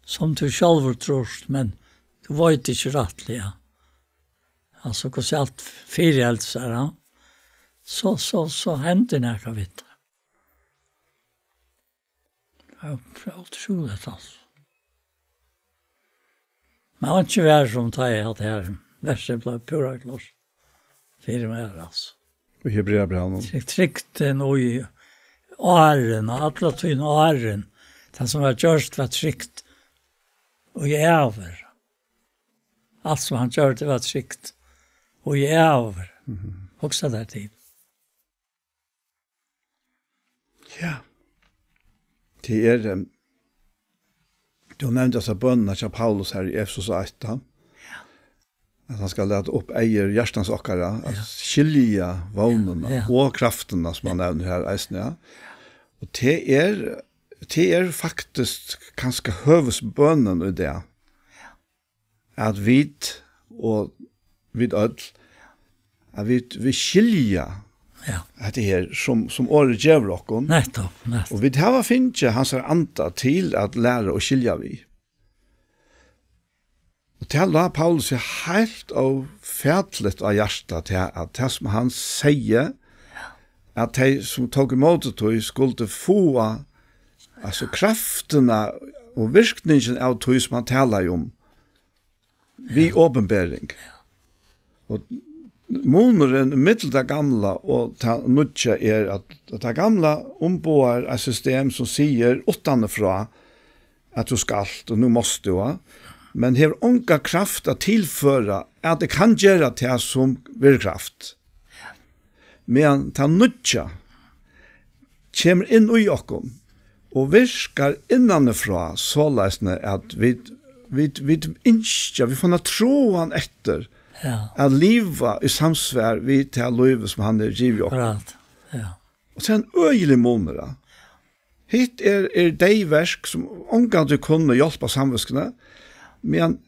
sum tú sjálvur trýrt, men tú veit ikki rættiliga. Altso, hvussu alt fyriheldur sær, ja. So, so, so hendir nakað við tað. Ja, tað er ótrúligt, altso. Men einki var sum tá eg hatt her. Verset bleiv púra klárt. Fyri meg, altso. Í Hebreabrævinum. Tryk-, trygdin í árin, og alla tíðina árin. Tað sum var gjørt var trygt. Og í ævir. Alt sum hann gjørdi var trygt. Og í ævir. Mhm. Hugsa tær til. Ja. Tað er, em, tú nevndi hasa bønina hjá Paulus her í Efesus eitt, ja. At hann skal lata upp eygu hjartans okkara, at skilja vónina og kraftina, sum hann nevnir her eisini, ja. Og tað er, tað er faktiskt kanska høvuðsbønin í dag. At vit, og vit øll, at vit, vit skilja hetta her, sum, sum orðið gevur okkum. Nettupp, nettupp. Og vit hava fingið hansara anda til at læra og skilja við. Og tað lá Paulus heilt ófatiligt á hjarta, tað at tað sum hann segði, at tey sum tóku ímóti tí skuldu fáa, altso, kraftina og virkningin av tí sum hann talaði um, við opinbering. Og munurin millum tað gamla og tað nýggja er, at, at tað gamla umboðar eitt system sum sigur uttanífrá, at tú skalt, og nú mást tú, ja, men hevur onga kraft at tilføra, at eg kann gera tað sum verður kraft. Meðan tað nýggja kemur inn í okkum og virkar innanífrá, soleiðis at vit, vit, vit ynskja, vit fáa tráan eftir at liva í samsvar við tað lívið, sum hann hevur givið okkum. Akkurát, ja. Og tað er ein øgiligur munur, ja. Hitt er, er deyðverk, sum ongantíð kunnu hjálpa samvitskuni, men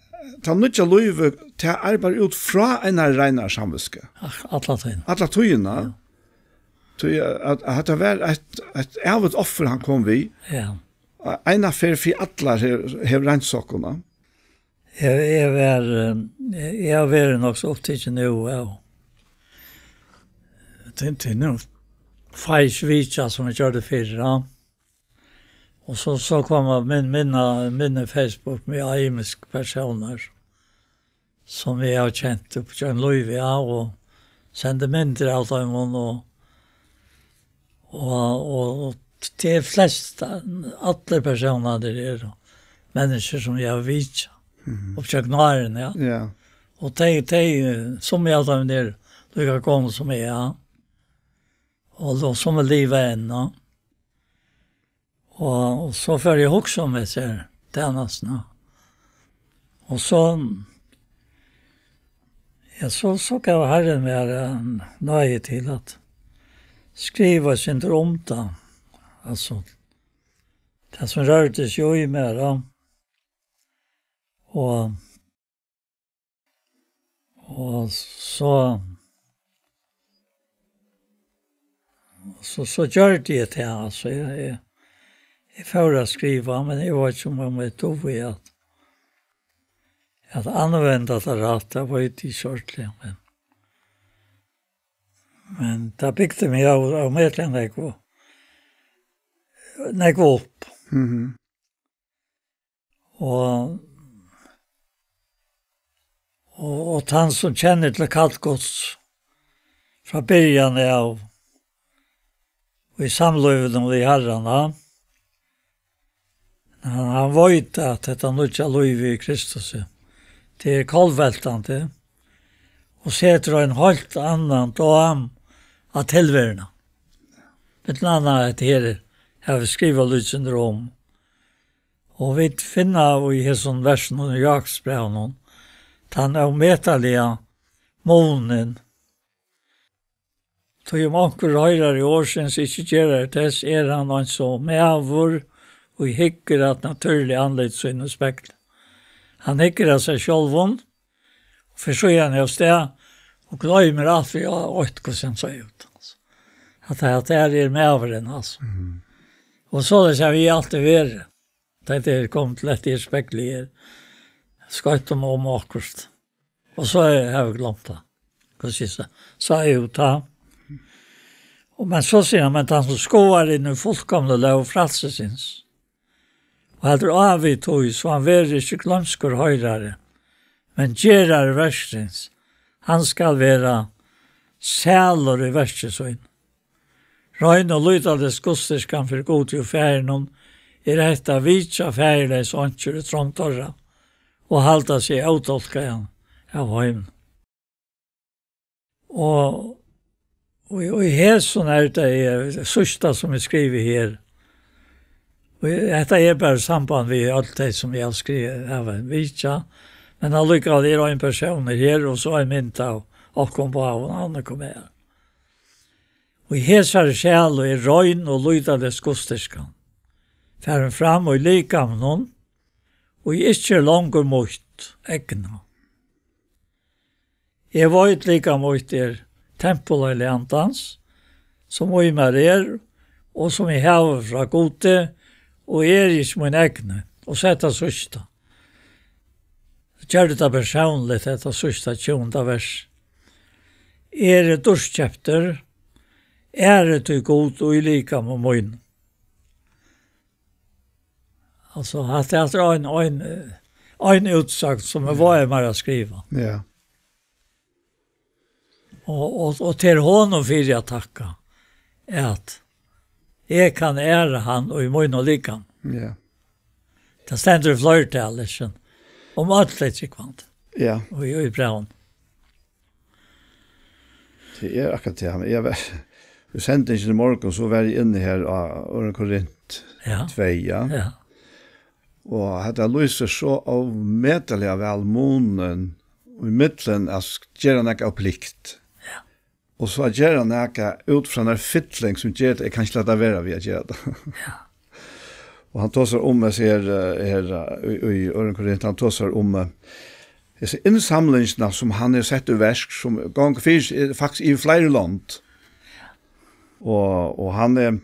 tað nýggja lívið, tað arbeiðir út frá einari reinari samvitsku. Ak-, alla tíðina. Alla tíðina. Ja. Tí at, at hetta var eitt, eitt ævigt offur, hann kom við. Ja. Eina ferð fyri allar hevur, hevur reinsað okkum, ja. Eg, eg var, eh, eg havi verið nokk so upptikin nú av tí, tí nú fái eg ikki vitjað sum eg gjørdi fyrr, ja. Og so, so koma min-, minni, minni Facebook við ymiskar persónar, sum eg havi kent upp gjøgnum lívið, ja, og sendi myndir av teimum, og, og, og, og tey flestu, allir persónarnir eru menniskju, sum eg havi vitjað, mhm, upp gjøgnum árini, ja. Ja. Og tey, tey, summi av teimum eru líka gomul sum eg, ja. Og, og sum liva enn, ja. Og, og so fór eg at hugsa um hesa her tænastuna. Og so, ja, so, so gav Harrin mær, eh, náði til at skriva eitt sindur um tað. Altso, tað sum rørdi seg í mær, ja. Og Og so, so, so gjørdi eg tað, altso, eg, eg, eg fór at skriva, men eg veit ikki, um, um eg dugi at, at anvenda tað rætt, tað veit eg ikki ordiliga, men, men tað bygdi meg av, av metliga nógv, nógv upp. Mhm. Og, og, og tann sum kennir til kall Guds frá byrjan av í samlívinum við Harran, hann, hann, hann veit, at hetta nýggja lívið í Kristusi, tað er kollveltandi og setur ein heilt annan dám á tilveruna. Millum annað hetta her, havi skrivað lítið sindur um. Og vit finna í hesum versunum í Jákupsbrævinum tann ómetaliga munin. Tí um onkur hoyrari orðsins ikki gerar tess, er hann eins og maður, ið hyggur at natúrliga andliti sínum í spegli. Hann hyggur at sær sjálvum, og fer síðani av stað og gloymir alt við eitt, hvussu hann sá út. At tað, at tað er maðurin, altso. Mhm. Og soleiðis havi eg altíð verið. Tá eg kom til hetta her speglið her, skoytti um, um okkurt. Og so havi eg gloymt tað. Hvussu eg sá, sá út tá. Og, men so sigur hann, men tann sum skoðar inn í fullkomnu lóg frælsisins, og heldur á við tí, so hann verður ikki gloymskur hoyrari, Men gerari verksins, hann skal vera sælur í verki sín. Rein og lýtaleyst gudsdýrkan fyri Gudi og Faðirinum er hetta at vitja faðirleys og einkjur í trongd teirra og halda seg ótálkaðan av heimum. Og, og, og í hesum er tað, eh, síðsta sum eg skrivi her. Og hetta er bara samband við øll tey sum eg havi skrivað, hava vitjað, men allíkavæl er ein persónur her, og so ein mynd av okkum báðum, hann er komið her. Og í hesari sælu er rein og lýtaleyst gudsdýrkan, farin fram í likamnum, og ikki er longur mítt egna. Eg veit, likam mítt er tempul Heilaga Andans, sum í mær er, og sum eg havi frá Gudi, og eg eri ikki mín egni. Og so hetta síðsta. Ger tað persónligt, hetta síðsta, tjúgunda vers. Eg eri dýrkeyptur, æri tí Gud í likami mínum. Altso, hatta er ein, ein, eh, ein útsøgn sum eg vági mær at skriva. Ja. Og, og, og til honum fyri at takka, at eg kann æra hann í mínum likam. Ja. Tað stendur í fleirtali, ikki? Um øll tey trúgvandi. Ja. Og í, í brævinum. Tað er akkurát tað. Men eg var, í sendingini í morgun, so var eg inni her á Øðrum Korint Ja. tvey, ja. Ja. Og hetta lýsir so ómetaliga væl munin í millum at sk-, gera nakað av plikt. Ja. Og so at gera nakað út frá eini fylling sum ger at eg kann ikki lata vera við at gera tað. Ja. Og hann tosar um, eg sigi her, eh, her, eh, í, í Øðrum Korint, hann tosar um, eh, hesa innsamlingina, sum hann hevur sett í verk, sum gongur fyri seg, eh, faktiskt í fleiri lond. Og, og hann er,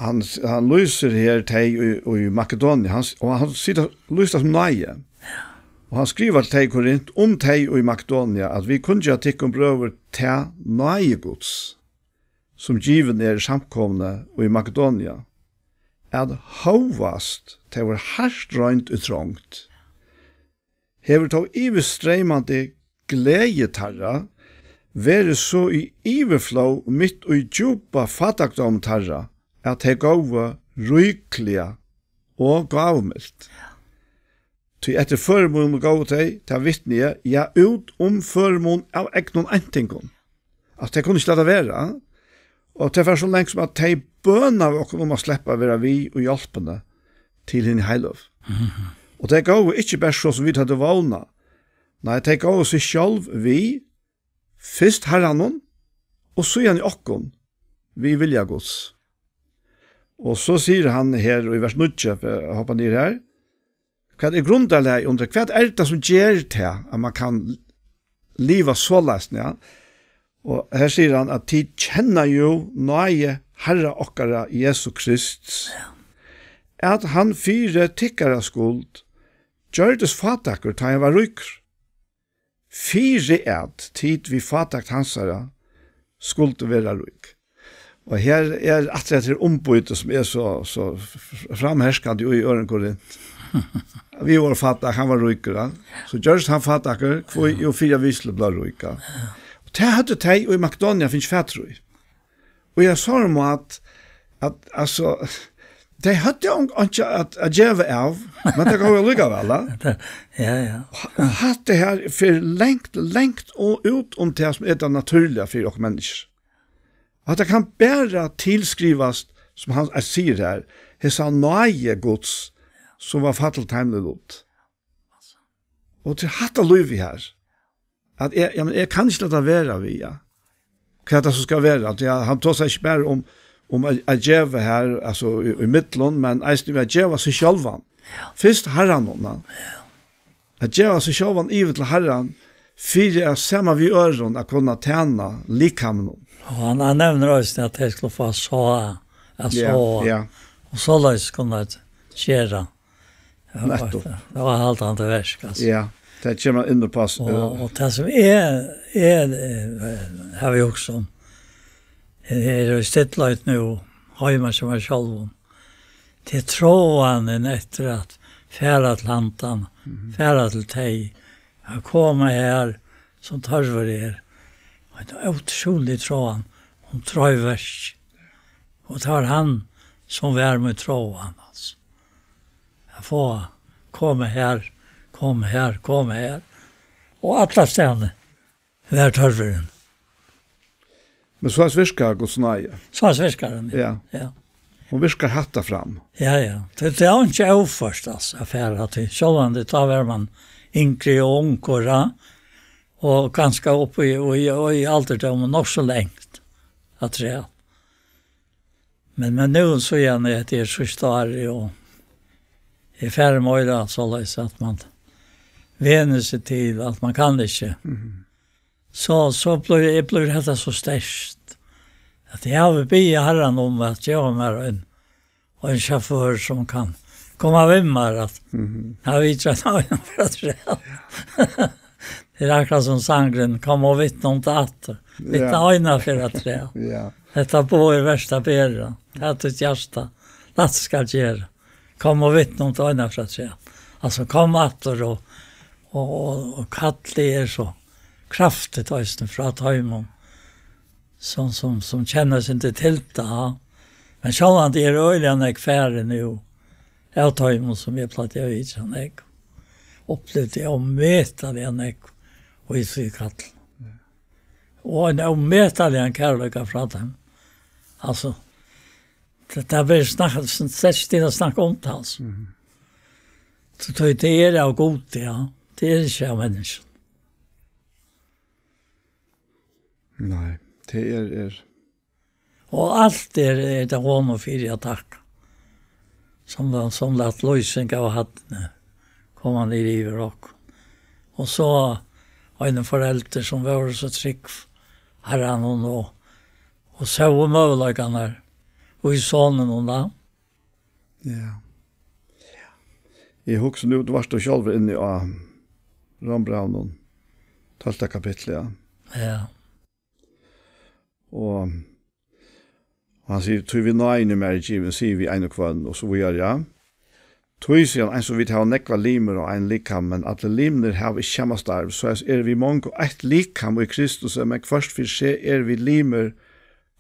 hann, hann lýsir her tey í, í Makedonia, hann s-, og hann sigur, lýsir tað sum náði. Og hann skrivar til tey í Korint um tey í Makedonia, at vit kunngera tykkum, brøður, ta náði Guds, sum givin er samkomuni í Makedonia, at hóast tey vóru hart roynd í trongd, hevur tó yvirstreymandi gleði teirra verið so í yvirflóð mitt í djúpa fátækdómi teirra, at tey góvu ríkliga og gávumilt. Tí eftir førimuni góvu tey, tað vitni eg, ja, út um førimun av egnum eintingum. At tey kunnu ikki lata vera, og tey fara so langt sum at tey bønaðu okkum um at sleppa at vera við í hjálpini til hini heiløgu. Mhm. Og tey góvu ikki bert so sum vit høvdu vónað. Nei, tey góvu seg sjálv við, fyrst Harranum, og síðani okkum, við vilja Guds. Og so sigur hann her í vers níggju, eg hoppi niður her, hvat er grundarlagið undir, hvat er tað sum ger tað, at man kann liva soleiðis, ja? Og her sigur hann, at tit kenna jú náði Harra okkara Jesu Krists, at hann fyri tykkara skuld gjørdist fátækur, tá hann var ríkur, fyri at tit við fátækt hansara skuldu vera rík. Og her er aftur hetta her umbytið, sum er so, so f-, f-, framherskandi í Øðrum Korint. Vit vóru fátæk, hann var ríkur, ja. So gjørdist hann fátækur, hví? Jú, fyri at vit skuldu blíva rík, ja. Og tað høvdu tey í Makedonia fingið fatur í. Og eg sá um at, at, altso, tey høvdu ong-, einki at, at geva av, men tað góvu allíkavæl, ja. Ja, ja. Og hatta her fer langt, langt og út um tað sum er tað natúrliga fyri okkum menniskjur. Og hetta kann bara tilskrivast, sum hann sigur her, hesa náði Guds, sum var fallin teimum í lut. Og til hatta lívið her, at eg, ja, men eg kann ikki lata vera við, ja. Hvat tað so skal vera, at, ja, hann tosar ikki bara um, um at, at geva her, altso, í, í millum, men eisini við at geva seg sjálvan. Ja. Fyrst Harranum, ja. Ja. At geva seg sjálvan yvir til Harran, fyri at saman við øðrum at kunna tæna likaminum. Og hann, hann nevnir eisini, at tey skulu fáa sáð, at Ja, sáa. Ja. Og soleiðis kunna gera. Ja, Nettupp. Tað var alt hann til verk, altso. Ja, tað kemur hann inn á pass. Og, og tað sum eg, eg, eh, havi hugsað um, eg eri í stillleika nú, heima hjá mær sjálvum. Tað er tráan eftir at fara til handan, Mhm. fara til tey, at koma har, sum tørvur er. Ein ótrúlig tráan um tráverk. Og tað var hann, sum var mín tráan, altso. At fáa koma har, koma har, koma har. Og allastaðni var tørvurin. Men soleiðis virkar Guds náði. Soleiðis virkar hann, ja. Ja. Ja. Hon virkar hatta fram. Ja, ja. Tað, tað er ikki óført, altso, at fara til. Sjálvandi, tá var man yngri og ungur, ja. Og kanska upp í, í, í aldurdómin nokk so langt afturat. Men, men nú, síðan hetta er síðsta árið, og eg fari meira soleiðis at man venur seg til, at man kann ikki. Mhm. So, so blívur, eg blívur hetta so sterkt, at eg havi biðið Harran um at geva mær ein, ein sjåfør sum kann koma við mær, at Mhm. hann vitjar ein øðrum frá afturat. Tað er akkurát sum sangurin, kom og vitna um tað aftur. Vitna Ja. eina ferð afturat. Ja. Hetta boðið er vert at bera. Tað er títt hjarta. Lætt skal gera. Kom og vitna um tað eina ferð afturat. Altso, kom aftur og, og, og, og kallið er so kraftigt eisini frá teimum sum, sum, sum kenna seg til tað. Men sjálvandi er øgiliga nógv farin nú av teimum sum eg plagdi at vitja nógv. Upplivdi ómetaliga nógv í tí kall. Og ein ómetaligan kærleika frá teimum. Altso, tað, tað verður snakk-, slett ikki til at snakka um tað, altso. Mhm. So tað, tað er av Gudi, ja. Tað er ikki av menniskjum. Nei, tað er, er. Og alt er, er tað honum fyri at takka. Sum, sum læt lýsing av hæddarni koma niður yvir okkum. Og so ein foreldur sum vóru so trúgv Harranum og, og sóu møguleikarnar í soninum, ja. Ja. Ja. Eg hugsi nú, tú vart tú sjálvur inni á Rómbrævinum, tólvta kapitli, ja. Ja. Og, og hann sigur, "Tí við náðini mær er givin, sigi við ein og hvønn," og so víðari, ja. "Tí, sigur hann, eins og vit hava nógvar limir og ein likam, men allir limirnir hava ikki sama starv, soleiðis eru vit mong og eitt likam í Kristusi, men hvørt fyri seg eru vit limir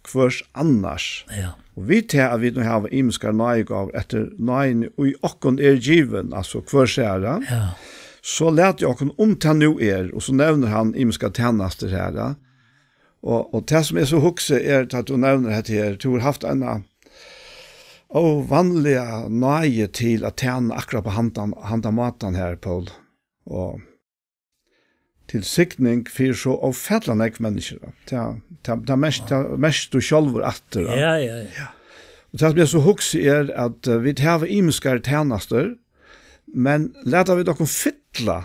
hvørs annars." Ja. Og við tað, at vit nú hava ymiskar náðigávur eftir náðini, í okkum er givin, altso hvør sær, ja. Ja. So latið okkum um tað nú er, og so nevnir hann ymiskar tænastur her, ja. Og, og tað sum eg so hugsi er, at tú nevnir hetta her, tú hevur havt eina óvanliga náði til at tæna akkurát á handan, handan mátan her, Poul. Og til signing fyri so ófatiliga nógv menniskju. Tað, tað, tað merkt, tað merkt tú sjálvur aftur, ja. Ja, ja, ja. Og tað sum eg so hugsi er, at, eh, vit hava ymiskar tænastur, men lata vit okkum fylla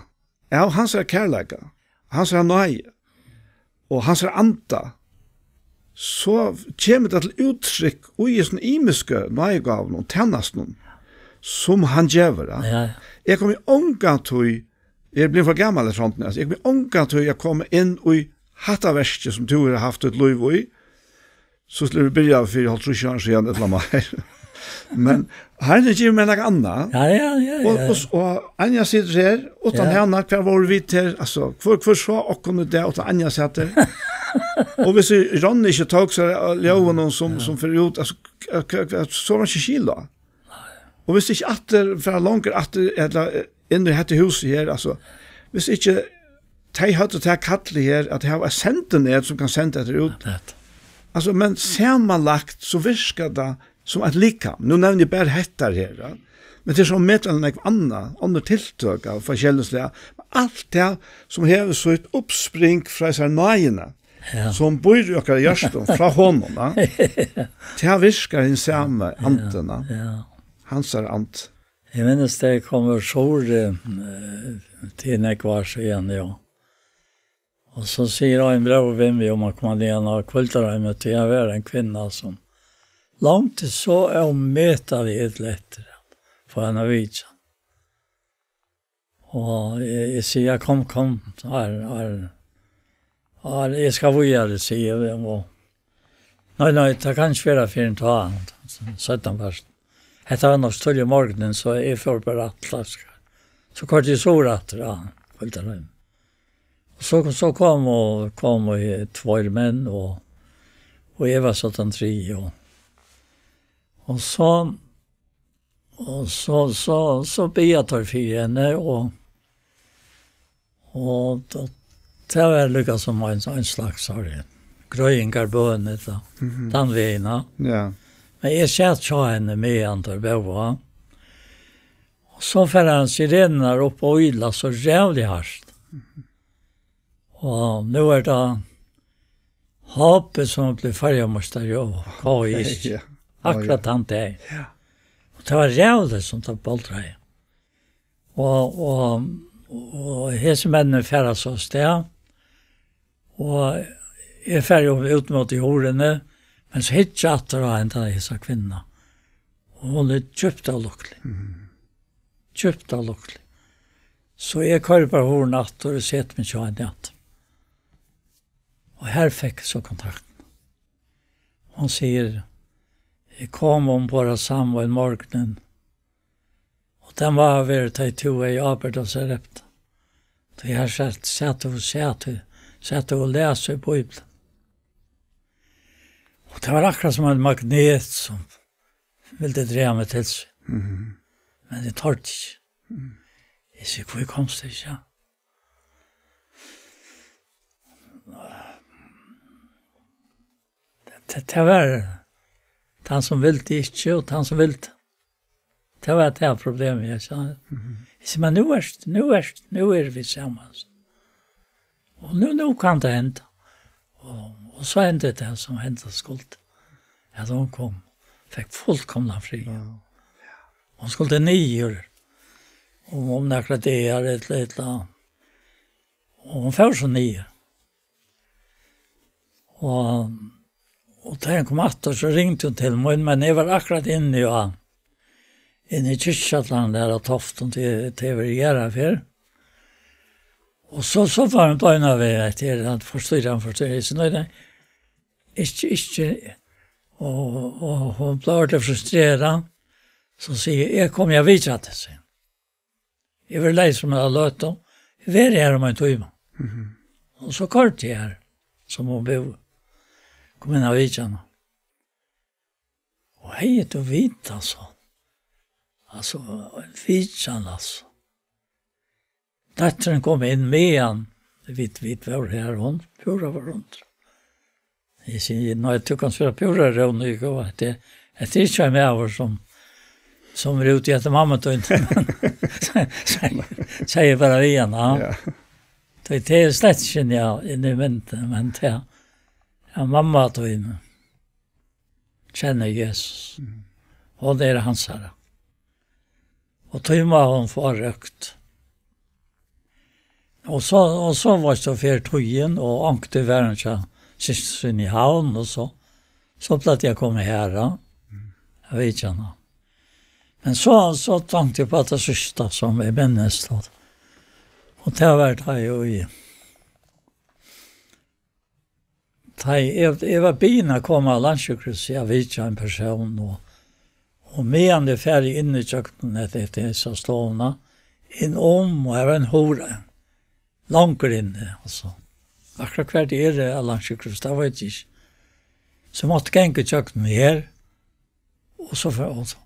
av hansara kærleika, hansara náði og hansara anda, so kemur tað til úttrykk í hesum ymisku náðigávunum og tænastunum, sum hann gevur, ja. Ja, ja. Eg komi ongantíð, eg eri blivin for gamal eftir hondini, altso, eg komi ongantíð at koma inn í hatta verkið, sum tú hevur havt títt lív í, so skuldi vit byrja fyri hálvtrýss árum síðan, ella meir. Men Harrin gevur mær nakað annað. Ja, ja, ja, Og, ja. og, og Anja situr her, uttan Ja. hana, hvar vóru vit her? Altso, hvør, hvør sá okkum í dag, uttan Anja sat her? Og hvis Ronny ikki tók seg av ljóðunum sum, Ja. sum fer út, altso, k-, k-, k-, so var ikki skil á. Og hvis ikki aftur, fara longur aftur, ella, eh, inn í hetta húsið her, altso, hvis ikki tey høvdu tað kallið her, at hava eitt sendinet sum kann senda hetta út. Rætt. Altso, men samanlagt, so virkar tað sum eitt likam. Nú nevni eg bara hetta her, ja. Men tað er so metaliga nógv annað, onnur tiltøk av forskelligum slag. Alt tað sum hevur sítt uppspring frá hesari náðini, Ja. sum býr í okkara hjørtum, frá honum, ja. Tað virkar hin sami Ja, andin, ja. ja. Hansara andi. Eg minnist, tað eg kom úr Suðuroy, eh, til nógv ár síðan, ja. Og so sigur ein bróðir við meg um at koma niðan á hvíldarheimið, tí har var ein kvinna, sum longdi so ómetaliga illa eftir at fáa hana vitjan. Og eg, eg sigi, "Ja, kom, kom, her, her, her, eg skal víðari," sigi eg við hann, og, "Nei, nei, tað kann ikki vera fyrr enn tá, seinna part." Hetta var nokk so tíðliga um morgunin, so eg fór bara aftur til Klaksvíkar. So koyrdi eg suður aftur, ja, kvøldið. So, so komu, komu tveir menn, og, og eg var so tann triði, og, og so, og so, so, so biðja teir fyri henni, og, og tá, tað var líka sum ein, ein slags, sorry, grøðingarbøn, ella Mhm. tann vegin, ja. Ja. Men eg sat hjá henni meðan teir bóðu. Og so fer hann sirenurnar upp og ýla so rævliga hart. Og nú er tað H B sum bleiv føroyameistari og K I. Ja. Akkurát tann dag. Ja. Og tað var rævligt sum tað boltraði. Og, og, og hesir menninir fara so avstað. Og eg fari jú út móti hurðini, men so hyggi eg aftur á henda, hesa kvinnuna. Og hon er djúpt ólukkulig. Mhm. Djúpt ólukkulig. So eg koyri bara hurðina aftur og seti meg hjá henni aftur. Og her fekk eg so kontaktin. Hon sigur, eg kom umborð á Samway morgunin, og tað má hava verið, tá ið tú hevði ábyrgd av Sarepta. Tí her sat, sat tú, sat tú, sat tú og las í Bíbliuni. Og tað var akkurát sum ein magnet sum vildi draga meg til sín. Mhm. Men eg tordi ikki. Mhm. Eg sigi, hví komst tú ikki, ja? Tað, tað var tann sum vildi ikki, og tann sum vildi. Tað var tað problemið, eg sá. Mhm. Eg sigi, men nú er, nú er, nú eru vit saman. Og nú, nú kann tað henda. Og, og so hendi tað sum henda skuldi. At hon kom, fekk fullkomna frið. Ja. Hon skuldi niður um, um nakrar dagar, ella, ella. Og hon fór so niður. Og, og tá hon kom aftur, so ringdi hon til mín, men eg var akkurát inni á, inni í kirkjukjallaranum har á Toftum, til, til eg var í Jarðarferð. Og so, so var hon beinanvegin eftir at forstyrra, forstyrra. Eg sigi, nei, nei, ikki, ikki. Og, og hon bleiv ordiliga frustrerað. So sigi eg, eg komi at vitja teg, sigi hon. Eg verði leys um eina løtu. Eg verði her um ein tíma. Mhm. Og so koyrdi eg har, sum hon búði. Kom inn á vitjan. Og hevði tú vitað, so. Altso, vitjan, altso. Dóttirin kom inn meðan vit, vit vóru har, hon púra var undir. Eg sigi, nei, tú kanst vera púra rólig, og at tað, at tað er ikki ein maður sum, sum er úti eftir mammu tíni. Sigi eg bara við hana, ja. Ja. Tí tað er slett ikki, ja, inn í myndini, men tað, ja, mamma tín kennir Jesus. Mhm. Hon er hansara. Og tí má hon fáa røkt. Og so, og so var so fer tíðin, og onkuntíð var hon hjá systur síni í Havn, og so, so plagdi eg at koma her, ja. Eg veit ikki hana. Men so, so tenkti eg på tað síðsta, sum eg minnist, og, og tað var tá eg í Tá eg, eg var biðin at koma á landssjúkrahúsið at vitja ein persón, og, og meðan eg fari inn í gjøgnum hetta, hetta, hesa stovuna, inn um, og har var ein hurð, longur inni, altso. Akkurát hvar tað er á landssjúkrahúsinum, tað veit eg ikki. So eg mátti ganga í gjøgnum her, og so fer, og so,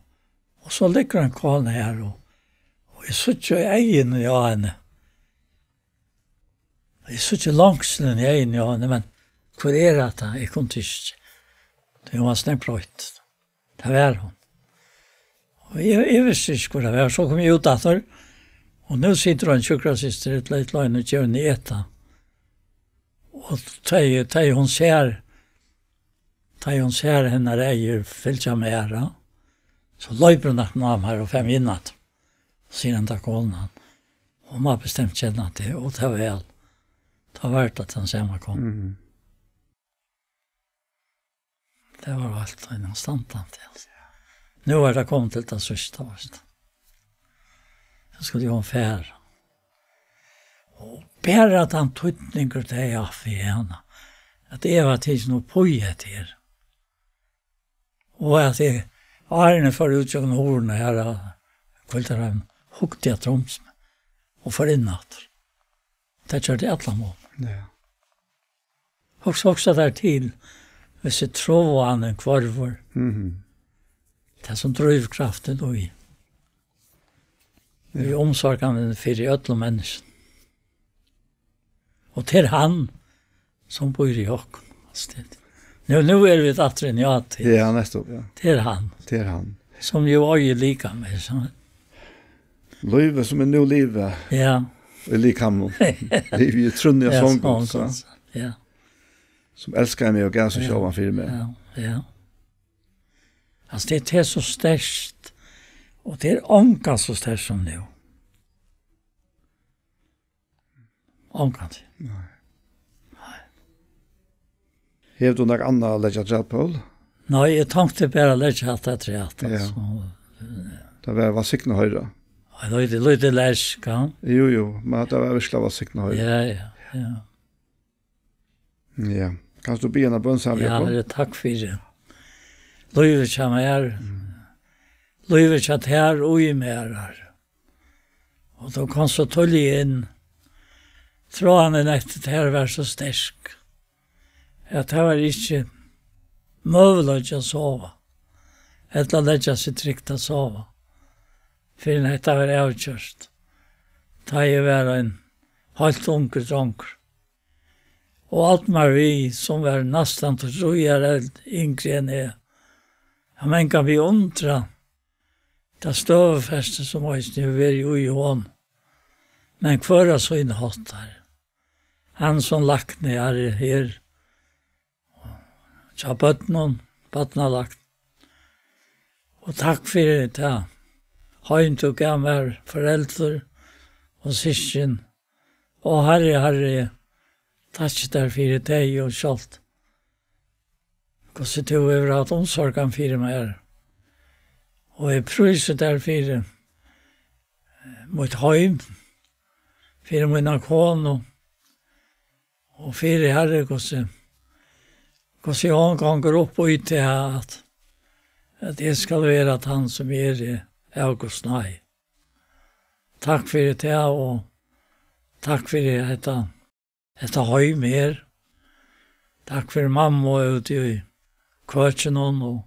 og so liggur ein kona her, og, og eg síggi í eyguni á henni. Eg síggi longslin í eyguni á henni, men hvør er hatta? Eg kundi ikki. Tað var snøggbroytt. Tað var hon. Og eg, eg visti ikki, hvør tað var. So kom eg út aftur, og nú situr ein sjúkrasystir, ella, ella ein og gevur henni eta. Og tá ið, tá ið hon sær, tá ið hon sær hennar eygu fylgja mær, ja, so loypur hon aftan á mær og fær meg inn aftur. Sigur henda konan, hon má bestemt kenna teg, og tað var væl. Tá var tað tann sama konan. Mhm. Tað var alt ein standandi, altso. Nú var tað komið til tað síðsta, veitst tú. Nú skuldi hon fara. Og bara tann týdningur, tað hevði haft fyri hana, at eg var tikin upp í hetta her. Og at eg, áðrenn eg fór út gjøgnum hurðina her á Hvíldarheiminum, hugdi at Trumsini og fór inn aftur. Tað gjørdi allan mun. Ja. Hugsa, hugsa tær til, hvis tráan hvørvur. Mhm. Tað sum drívkraftin í. Í Ja. umsorgan fyri øllum menniskjum. Og til hann, sum býr í okkum. Altso, tað, nú, nú eru vit aftur inn í átíð. Ja, nettupp, ja. Til hann, Til hann. sum jú eigur likamið, sum Lívið, sum eg nú livi Ja. í likamum, livi eg í trúnni av Ja, Sonin Guds, ja. Sonin Guds, ja. Sum elskaði meg og gav seg Ja. sjálvan fyri meg. Ja, ja. Altso, tað, tað er so sterkt, og tað er ongan so sterkt sum nú. Ongantíð. Nei. Nei. Hevur tú nakað annað at leggja afturat, Poul? Nei, eg tonkti bara at leggja hatta afturat, Ja. altso. Tað var vælsignað at hoyra. Ein lítið, lítið lesk, ja. Jú, jú, men tað var virkuliga vælsignað at hoyra. Ja, ja, ja. Ja. Kanst tú biðja eina bøn saman við Ja, okkum? Herre, takk fyri. Lívið hjá mær. Mm. Lívið hjá tær og í mær, Herre. Og tú komst so tíðliga inn. Tráan eftir tær var so sterk, at tað var ikki møguleiki at sova, ella leggja seg trygt at sova, fyrr enn hetta var avgjørt, tá eg var ein heilt ungur drongur. Og Oddmar við, sum var næstan trý ár eld-, yngri enn eg, hann mangan við undran, tað støðufesti, sum eisini hevur verið í honum. Men hvør á sín hátt, Herre. Hann sum lækni, Herre, her hjá børnum, barnalækni. Og takk fyri tað heim, tú gav mær, foreldur og systkin. Og Herre, Herre, takki tær fyri tey og sjálvt. Hvussu tú hevur havt umsorgan fyri mær. Og eg prísi tær fyri, eh, mítt heim, fyri mína konu, og fyri, Herre, hvussu, hvussu hon gongur upp í tað, at, at eg skal vera tann, sum eg eri, av Guds náði. Takk fyri tað, og takk fyri hetta, hetta heim her. Takk fyri mammu úti í køkinum og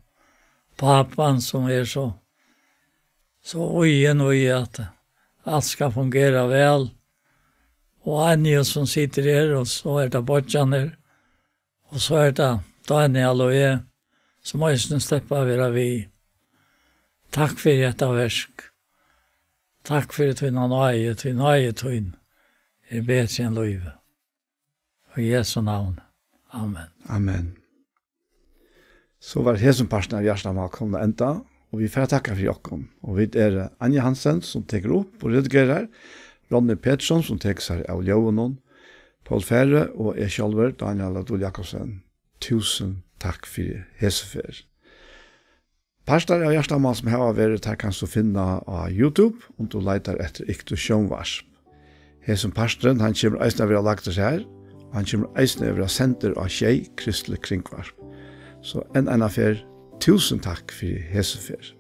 pápan, sum er so, so íðin í, at alt skal fungera væl. Og Anja, sum situr her, og so er tað beiggjarnir, og so er tað Daniel og eg, sum eisini sleppa at vera við. Takk fyri hetta verk. Takk fyri tína náði, tí náði tín er betri enn lívið. Í Jesu navn. Amen. Amen. So var hesin parturin av Hjartamál komin at enda, og vit fara at takka fyri okkum. Og vit eru Anja Hansen, sum tekur upp og redigerar, Ronny Petersson, sum tekur sær av ljóðinum, Poul Færø og eg sjálvur, Daniel Adol Jakobsen. Túsund takk fyri hesa ferð. Partar av Hjartamál sum hava verið, teir kanst tú finna á YouTube, um tú leitar eftir Iktus Sjónvarp. Hesin parturin, hann kemur eisini at vera lagdur har, og hann kemur eisini at vera sendur á Sjey Kristiligt Kringvarp. So enn eina ferð, túsund takk fyri hesa ferð.